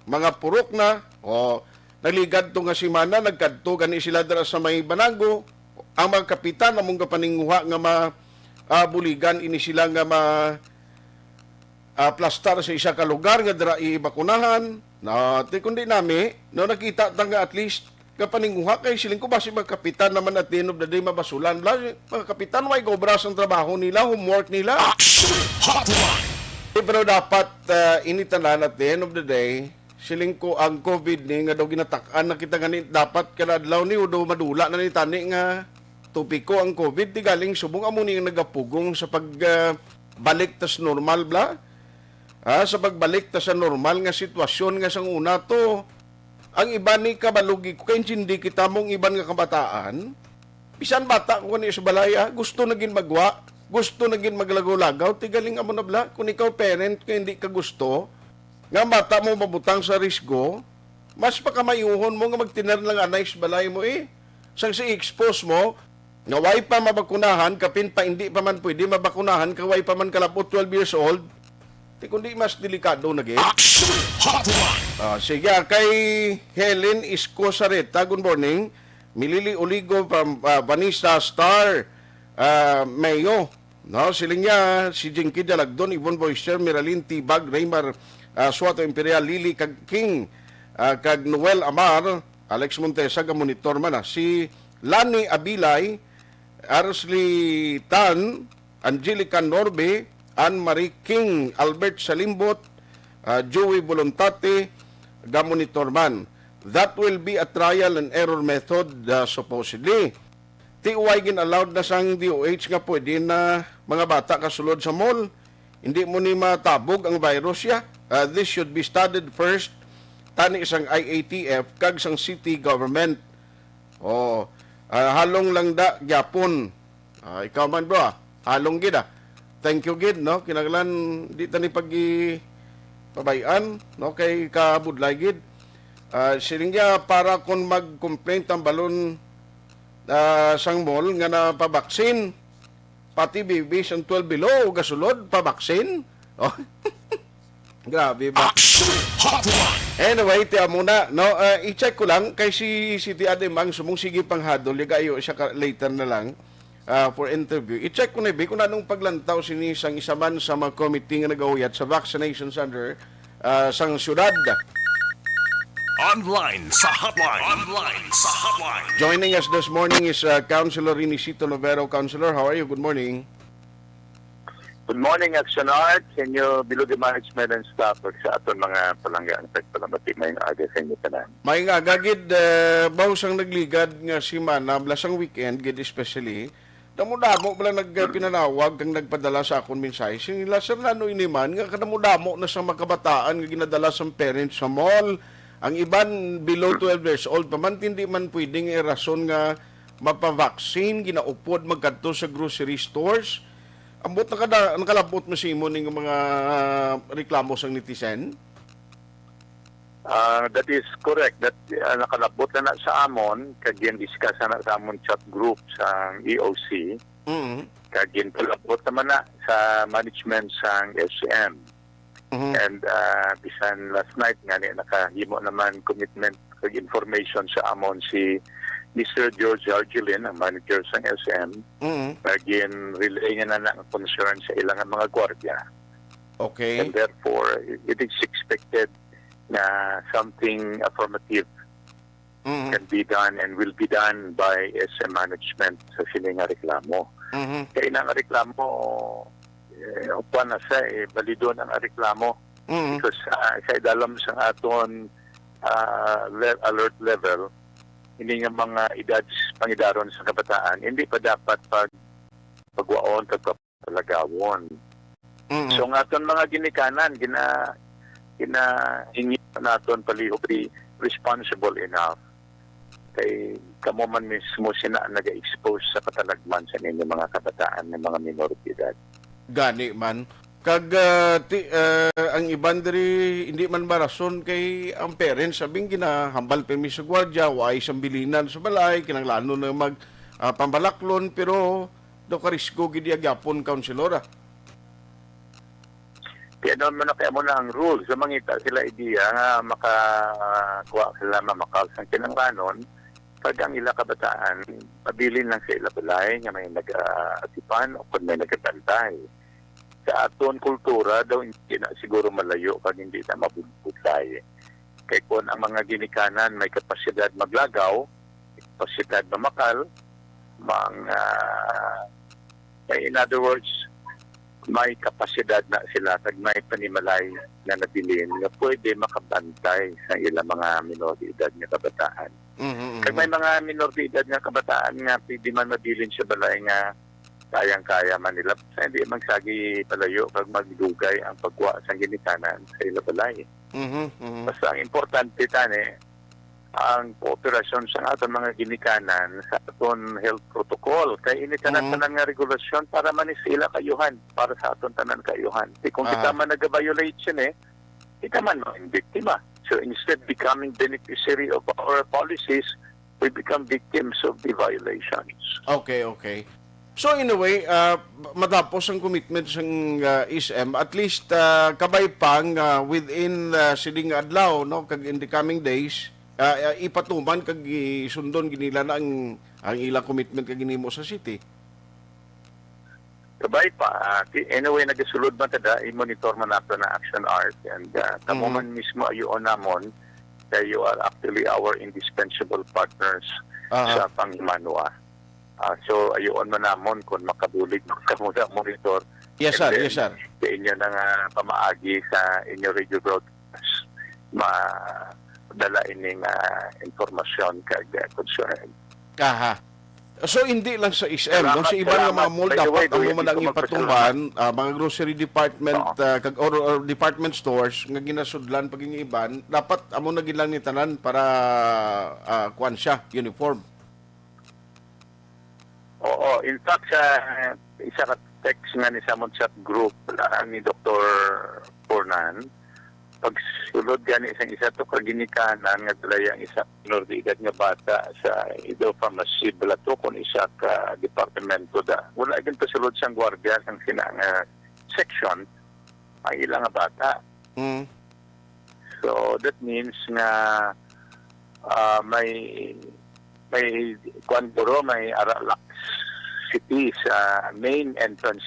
mga purok na, o nagligad to nga semana, nagkadto gani sila dira sa may Banago. Ang mga kapitan among gapaninguha nga ma-, ah, buligan ini sila nga ma-, ah, plastar sa isa ka lugar nga dira ibakunahan. Na, ti kundi nami, no, nakita ta nga at least kapaninguha kay siling ko basi mga kapitan naman at the end of the day mabasulan. Bla-, mga kapitan, way gobra sang trabaho nila, homework nila. Action Hotline! Eh, pero dapat, ah, ini tanan at the end of the day, siling ko ang COVID ni nga daw ginatak-an na kita gani dapat kada adlaw ni o daw madula na ni tani nga topiko ang COVID, ti galing subong amo ni ang nagapugong sa pag, ah, balik tas normal, bla? Ah, sa pagbalik ta sa normal nga sitwasyon nga sang una to, ang iban ni kabalugi ko, kaintindi kita mong iban nga kabataan, bisan bata ko kani sa balay, ah, gusto na gid magwa, gusto na gid maglagaw-lagaw, ti galing amo na bla, kung ikaw parent nga hindi ka gusto, nga ang bata mo mabutang sa risgo, mas pakamayuhon mo nga magtiner lang anay sa balay mo, eh. Sang si expose mo, nga way pa mabakunahan, kapin pa hindi pa man pwede mabakunahan, kay way pa man kalabot twelve years old, ti kundi mas delikado na gid. Action Hotline! Ah, sige, ah, kay Helen Iscosareta, good morning. Milili Oligo, pam-, ah, Vanessa Star, ah, Mayo, no? Siling niya, si Jinky Dalagdon, Yvonne Boyster, Miralyn Tibag, Raymar, ah, Suato Imperial, Lily kag King, ah, kag Noel Amar, Alex Montesa, ga-monitor man, ah. Si Lani Abilay, Arsley Tan, Angelica Norbe, Anne Marie King, Albert Salimbot, ah, Joey Voluntate, ga-monitor man. That will be a trial and error method, ah, supposedly. Ti way gin-allowed na sang D O H nga pwede na mga bata kasulod sa mall. Hindi mo ni matabog ang virus ya. Ah, this should be studied first, tani sang I A T F kag sang city government. Oo. Ah, halong lang da gyapon. Ah, ikaw man, bro, ah. Halong gid, ah. Thank you gid, no? Kinahanglan di ta ni pag-i-, pabay-an, no? Kay kabudlay gid. Ah, siling niya, para kon mag-complain ang balon, ah, sang mall nga napabaksin, pati babies ang twelve below, gasulod, pabaksin. Oh. Grabe ba? Action Hotline! Anyway, tiya muna, no? Ah, i-check ko lang kay si City Ademang sumong sige panghadol, yung ayo siya ka, later na lang, ah, for interview. I-check ko na, bi, kung anong paglantaw sini sang isa man sa mga committee nga nagahuyat sa vaccination center, ah, sang syudad. Online sa hotline. Online sa hotline. Joining us this morning is, ah, Councilor Renisito Novero. Councilor, how are you? Good morning. Good morning, Action Art, sa inyo, Bilugi Management and staff, ug sa aton mga palangga, ang tagpalamati, maayong aga sa inyo tanan. Maayong aga gid, eh, baho sang nagligad nga semana, bala sang weekend gid especially, damo-damo bala nagpinanawag kag nagpadala sa akon mensahe. Sila, "Sir, ano ini man nga kadamo-damo na sa mga kabataan nga ginadala sang parents sa mall? Ang iban below twelve years old pa man, hindi man pwede nga rason nga mapa-vaccine, ginaupod magkadto sa grocery stores." Ambot nakada-, nakalabot mo sa imo ning mga reklamo sang netizen? Ah, that is correct. That, ah, nakalabot na na sa amon, kag gin-discuss na na sa amon chat group sa E O C, Mm. kag ginpalabot naman na sa management sang S M. Mhm. And, ah, bisan last night, ngani nakahimo naman commitment kag information sa amon si Mister George Argelin, ang manager sang S M, Mm. nga gin-relay niya na na ang concern sa ilang mga gwardiya. Okay. And therefore, it is expected na something affirmative Mm. can be done and will be done by S M management sa sini nga reklamo. Mhm. Kay na nga reklamo, eh, upan na siya, eh, balido na nga reklamo. Mm. Because, ah, sa idalom sa aton, ah, le-, alert level, ini nga mga edad pangidaron sa kabataan, hindi pa dapat pag pagwaon kag papalagawon. Mm. So, nga aton mga ginikanan, gina-, ginahingi naton palihog be responsible enough. Kay kamo man mismo sina ang naga-expose sa katalagman sa ninyo mga kabataan nga mga minor de edad. Gani man. Kag, ah, ti-, ah, ang iban diri hindi man marason kay ang parents, sabing ginahambal pirmi sa gwardiya, wa ay sambilinan sa balay, kinahanglanon na mag, ah, pambalaklon, pero daw karisgo gid iya gyapon, Councilor, ah. Kaya naman na kaya mo na ang rules, sa mangita sila idea nga makakuha sila mamakal sa kinanglanon, pag ang ila kabataan, mabilin lang sa ila balay nga may nag-aatipan o kung may nagabantay. Sa aton kultura daw, hindi na siguro malayo kag hindi na mabulbulay. Kay kung ang mga ginikanan may kapasidad maglagaw, may kapasidad mamakal, mang, ah, may, in other words, may kapasidad na sila kag may panimalay na nabilin nga pwede makabantay sa ilang mga minor de edad nga kabataan. Mhm, mhm. Kag may mga minor de edad nga kabataan nga pwede man mabilin sa balay nga kayang-kaya man nila, basta hindi magsagi palayo kag magdugay ang pagkuha sang ginikanan sa ila balay. Mhm, mhm. Basta ang importante tani, ang kooperasyon sa aton mga ginikanan sa aton health protocol. Kay ini tanan-tanan nga regulasyon para man ni sa ila kaayuhan, para sa aton tanan kaayuhan. Di kung kita Aha. man nag-violate sini, kita man ang biktima. So instead becoming beneficiary of our policies, we become victims of the violations. Okay, okay. So in a way, ah, matapos ang commitment sang, ah, S M, at least, ah, kabay pa nga within, ah, sining adlaw, no, kag in the coming days, ah, ah, ipatuman kag isundon gid nila na ang, ang ilang commitment kag ginhimo sa city. Kabay pa, ah, ki-, anyway, nagasulod man ta da, i-monitor man nato na Action Art, and, ah, kamo Mhm. man mismo ayoon namon, kay you are actually our indispensable partners Aha. sa panghimanwa. Ah, so, ayoon man namon kung makabulig kamo na monitor. Yes, And sir. then, Yes, sir. sa inyo na nga pamaagi sa inyo radio broadcast, madala ini nga impormasyon kag, ah, concern. Aha. So, hindi lang sa S M, no? Salamat, Sa iban nga salamat. mga mall, By the dapat way, amo Kuya man ang Tito, ipatuman, ah, mga grocery department, Oo. ah, kag, or, or department stores nga ginasudlan pag iban, dapat amo na gid lang ni tanan para, ah, kuwan siya, uniform. Oo, in fact, sa isa ka text nga ni sa amon chat group, ah, ni Doktor Fornan, pagsulod gani sang isa to ka ginikanan nga dala ang isa minor de edad nga bata sa either pharmacy bala to kun isa ka departamento da. Wala gid pasulod sang gwardiya sang sina nga section ang ila nga bata. Mm. So, that means nga, ah, may, may, kuwan, guro, may ara laxity sa main entrance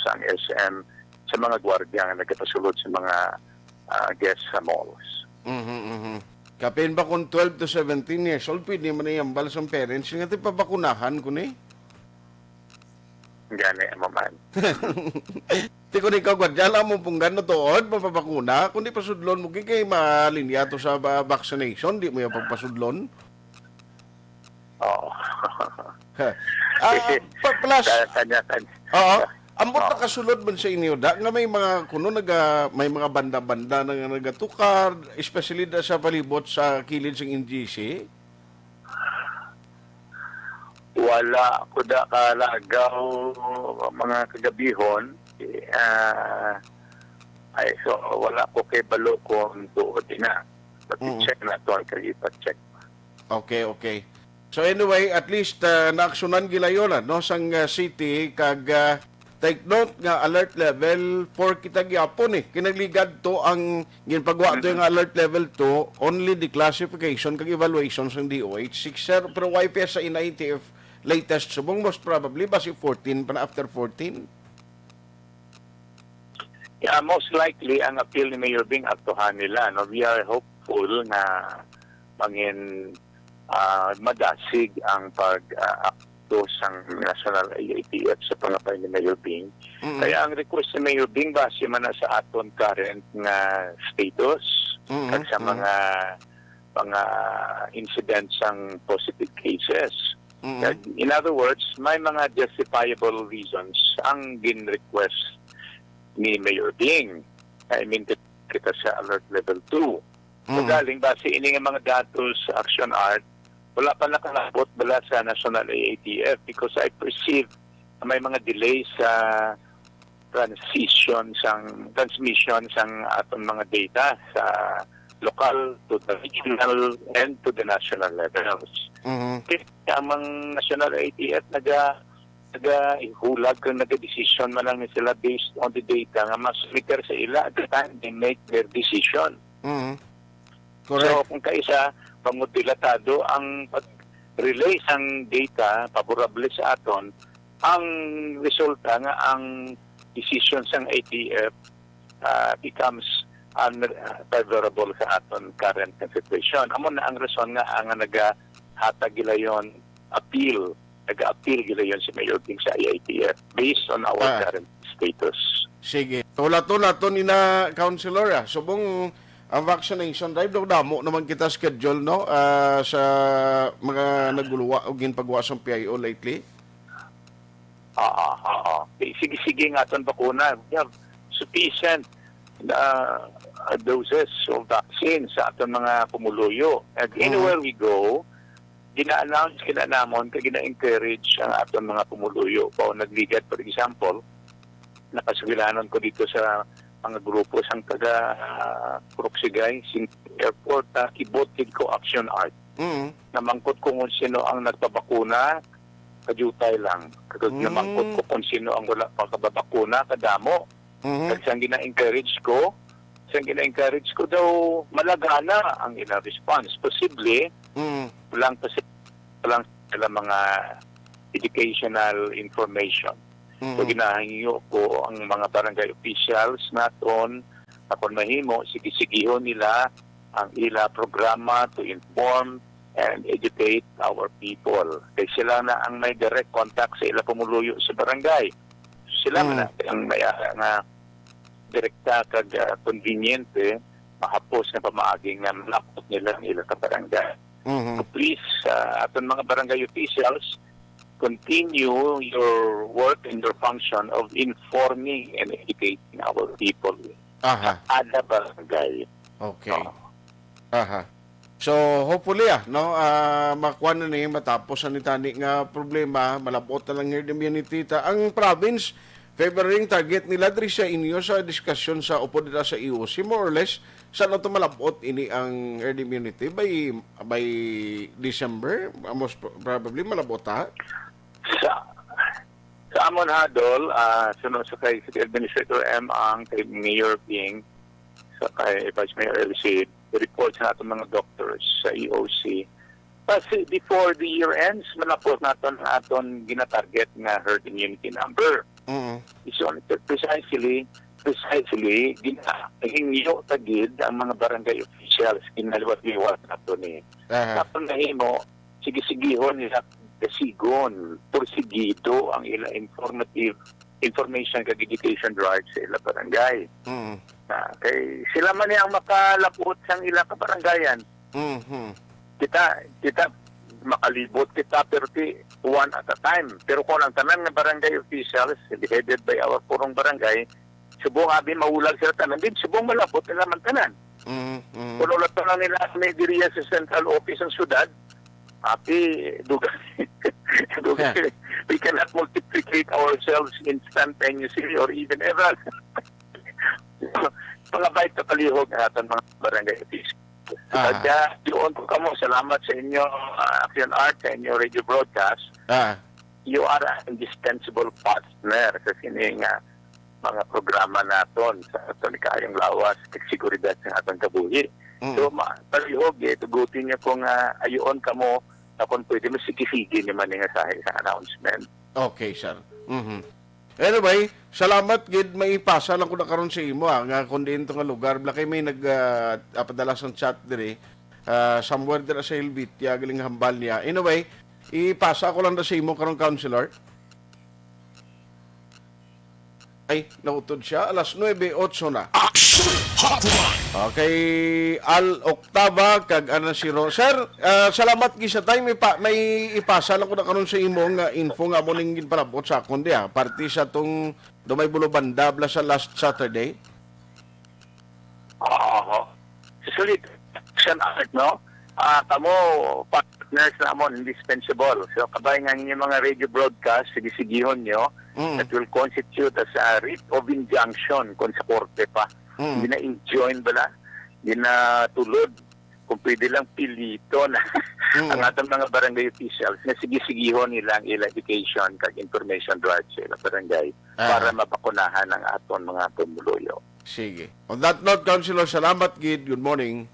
sang S M sa mga gwardiya nga nagapasulod sa mga, ah, guests sa malls. Mhm, mhm. Kapin ba kung twelve to seventeen years old, pwede man na ihambal sa parents nga ti pabakunahan ko ni? Gani, amo man. Ti kun ikaw, gwardiya, alam mo pong gano tuod, mapabakuna, kung di pasudlon mo, kay, kay malinya to sa ba-, vaccination, di mo yung pagpasudlon. Oo. Ha. Ah, pa-, plus, Kaya kanya-kanya. Oo. Ambot Oo. nakasulod man sa inyo, da, nga may mga, kuno naga, may mga banda-banda na nga nagatukar, especially da sa palibot sa kilid sa N G C? Wala ko da kalagaw mga kagabihon. Eh, ah, ay, so, wala ko kay balo kung tuod na. But Mm. i-check na to, kay ipa-check. Okay, okay. So anyway, at least, ah, naaksyonan gilayonan, no, sang, ah, city, kag, ah, take note nga alert level four kita gyapon, eh. Kinagligad to ang ginpagwa to Mhm. yung alert level two, only declassification kag evaluation sang D O H six, sir. Pero Y P S sa N I T F latest subong, most probably, basi fourteen pa na, after fourteen. Yeah, most likely, ang appeal ni Mayor Bing, aktuhan nila, no? We are hopeful nga mangin, ah, madasig ang pag, ah, akto sang National I A T F sa pangabay ni Mayor Bing. Mm. Kaya ang request ni Mayor Bing, base man na sa aton current nga status, Mm, kag sa mm. mga, mga incidents sang positive cases. Mm. Kag, in other words, may mga justifiable reasons ang gin-request ni Mayor Bing. I mean, kit-, kita sa alert level two. So, Mm. galing, base ini nga mga datos, Action Art, wala pa nakalabot bala sa National I A T F because I perceive na may mga delay sa transition sang, transmission sang aton mga data sa lokal to the regional and to the national levels. Mhm. Kaya ang mga National I A T F naga-, nagahulag kag nagadesisyon man lang sila based on the data nga mas clear sa ila at the time they make their decision. Mhm. So, Correct. kung kaisa, bangod dilatado ang pag-relay sang data favorable sa aton, ang resulta nga ang decision sang I A T F, ah, becomes unfavorable sa aton current nga situation. Amo na ang rason nga ang nagahatag gilayon appeal, nag-appeal gilayon si Mayor Bing sa I A T F based on our Ah. current status. Sige. Hulaton naton ina, Councilor, ah. Subong ang vaccination drive, daw damo naman kita schedule, no? Ah, sa mga naguluwa o ginpagwa sa P I O lately. Ah, ah, ah, ah. Sige, sige nga aton bakuna. We have sufficient, ah, doses of vaccine sa aton mga pumuluyo. And Mm. anywhere we go, gina-announce, gina-namon, kag gina-encourage ang aton mga pumuluyo. Kung nagligad, for example, nakasugilanon ko dito sa mga grupo sang taga, ah, Purok Sigay, sing Airport, ah, kibot gid ko Action Art. Mm. Namangkot ko kung sino ang nagpabakuna, kadiyutay lang. Kag Mm. namangkot ko kung sino ang wala pa kababakuna, kadamo. Mhm. Kag sang gina-encourage ko, sang gina-encourage ko daw malagana ang ila response. Posible, Mm. lang kasi, lang sila mga educational information. So, Mhm. ginahangyo ko ang mga barangay officials naton, na kung mahimo, sige-sigihon nila ang ila programa to inform and educate our people. Kay sila na ang may direct contact sa ila pumuluyo sa barangay. Sila man Mm. na ang may ara nga direkta kag, ah, konbinyente, mahapos nga pamaagi nga malapot nila ang ila ka barangay. Mhm. So please, ah, aton mga barangay officials, continue your work and your function of informing and educating our people. Aha. Ada barangay. Okay. Oo. Aha. So, hopefully, ah, no, ah, makuha na ni, matapos na ni tani nga problema, malabot na lang herd immunity ta. Ang province, favoring target nila diri sa inyo sa diskusyon sa upod nila sa E O C, more or less, sa ano to malabot ini ang herd immunity? By, by December, most pro-, probably malabot, ha? Sa, sa amon hadol, ah, suno sa kay City Administrator M ang kay Mayor Bing, sa kay Vice Mayor L C, report sa aton mga doctors sa E O C. Kasi before the year ends, malapos naton ang aton ginatarget nga herd immunity number. Mm. It's only precisely, precisely, ginahingyo ta gid ang mga barangay officials, ginaliwat-liwat nato ni. Aha. Tapos nahimo, sige-sigihon nila dasigon, porsigido ang ila informative, information kag education drive sa ila barangay. Mm. Ah, kay sila man ni ang makalabot sang ila kabarangayan. Mhm. Kita, kita makalibot kita, pero ti one at a time. Pero kung ang tanan nga barangay officials, headed by our purong barangay, subong abi mahulag sila tanan, din subong malabot nila man tanan. Mhm, mhm. Kung wala pa lang nila may diriya sa central office ang syudad, abi, dugay. Dugay. Yeah. We cannot multiplicate ourselves instantaneously or even ever. Mga bait ka palihog ang aton mga barangay officials. Ah. Kaya, doon po kamo, salamat sa inyo, ah, Action Art, sa inyo radio broadcast. Ah. You are an indispensable partner sa sini nga mga programa naton sa aton kaayong lawas kag seguridad sa aton kabuhi. Mm. So, ma-, palihog, eh, tugutin niyo kung, ah, ayoon kamo na kung pwede, masigi-sige ni man nga sa, sa announcement. Okay, sir. Mhm. Anyway, salamat gid, maipasa lang ko na karon sa imo, ah, nga kung diin to nga lugar, bala kay may nag, ah, ah, padala sang chat diri, ah, somewhere dira sa Helvetia, galing hambal niya. Anyway, ipasa ko lang na sa imo karon, Councilor. Ay, nautod siya. Alas nuebe otso na. Action Hotline! Okay, Al Octava, kag ana si Ro-, Sir, ah, salamat gid sa time. May pa-, may ipasa lang ko na karon sa imo nga info nga mo ning ginpalabot sa akon diha. Parte sa tong Dumay Bulubanda bala sa last Saturday. Oo. Sa solid action art, no? Ah, kamo, partners namon, indispensable. So, kabay nga ang inyong mga radio broadcast, sige-sigihon nyo, Mm. that will constitute as a writ of injunction kung sa korte pa. Mm. Gina-enjoin bala, ginatulod, kung pwede lang piliton Mm. ang atong mga barangay officials nga sige-sigihon nila ang ila education kag information drive sa ilang barangay Aha. para mabakunahan ang aton mga pumuluyo. Sige. On that note, Councilor, salamat gid. Good morning.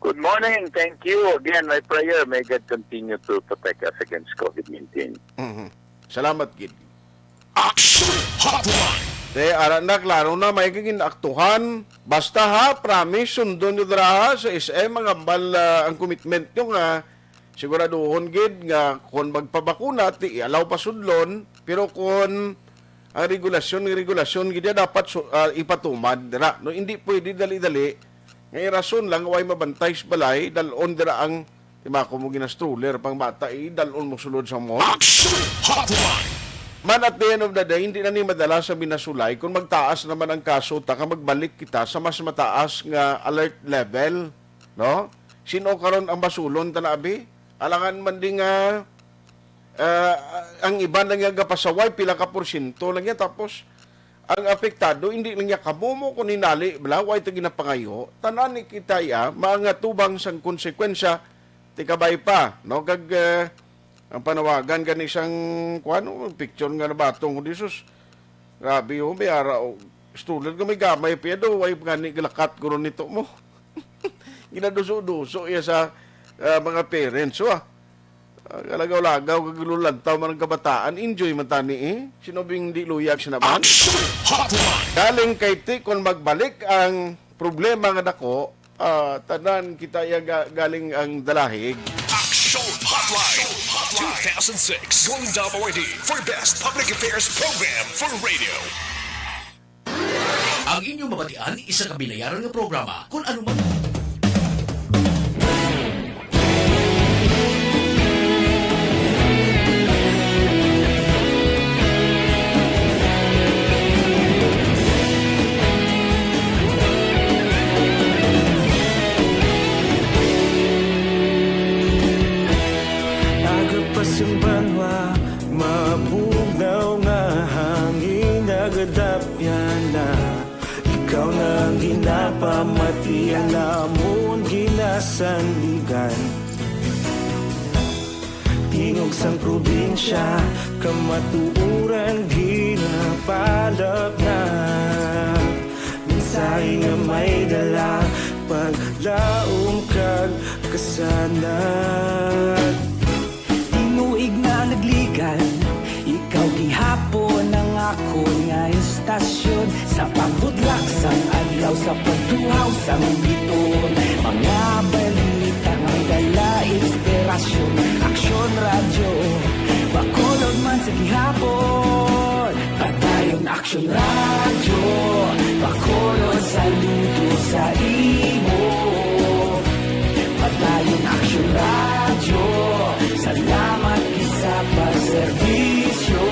Good morning. Thank you. Again, my prayer, may God continue to protect us against covid nineteen. Mhm. Salamat gid. Action Hotline! Te, ara na, klaro na, may kagin-aktuhan. Basta ha, promise, sundon nyo dira ha, sa S M, ang hambal, ah, ang commitment nyo nga siguraduhon gid nga kon magpabakuna, ti i-allow pasudlon, pero kon ang regulasyon, ang regulasyon gid yan dapat su-, ah, ipatuman dira, no? Hindi pwede dali-dali nga irason lang, way mabantay sa balay, dal-on dira ang, di ba, kung mo ginastroller pang bata, eh, dal-on mo sulod sa mall. Action Hotline! Man, at the end of the day, hindi na ni madala sa binasulay kung magtaas naman ang kaso, ta ka magbalik kita sa mas mataas nga alert level, no? Sino karon ang basulon, ta na, abi? Alangan man di nga, ah, ang iban lang nga gapasaway, pila ka porsyento lang yan. Tapos, ang apektado, hindi lang niya kamumo, kung hinali, bala, way ta ginapangayo. Tanan ni kita, ya, mga tubang sang konsekwensya, ti kabay pa, no? Kag, ah, ang panawagan gani sang, kuwan, no? Picture nga nabatong, Jesus, grabe, oh, may ara, oh. Student ko, may gamay pa, do, way gani galakat, guro nito mo. Ginaduso-duso iya sa, ah, mga parents, oh, ah. Ah, kalagaw-lagaw, kag lulantaw man ang kabataan. Enjoy man tani, eh. Sino bing di luyag sa naman? Action Hotline! Galing kay Tikon magbalik ang problema nga dako, ah, tanan kita iya ga-, galing ang dalahig. Action Hotline two thousand six Golden Dove Awardee for Best Public Affairs Program for Radio. Ang inyong mabatian, isa ka binayaran nga programa, kun ano man. Agapas ang banwa, mabugnaw nga hangin, nagadapyan na. Ikaw na ang ginapamati, ang amon ginasandigan. Tingog sang probinsya, kamatuoran ginapalapnag. Mensahe nga may dala, paglaom kag kasanag. Tinuig na nagligan, ikaw gihapon ang akon nga istasyon. Sa pagbutlak sang adlaw, sa pagtuhaw sang biton, mga balita nga dala inspirasyon. Aksyon ra Aksyon Radyo, pakulo, saludo sa imo. Padayon Aksyon Radyo, salamat gid sa pagserbisyo.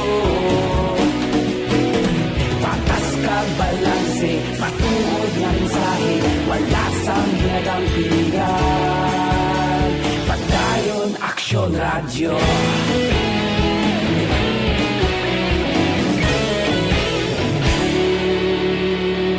Patas kag balanse, matuod nga mensahe, wala sang ginadampingan. Padayon Aksyon Radyo.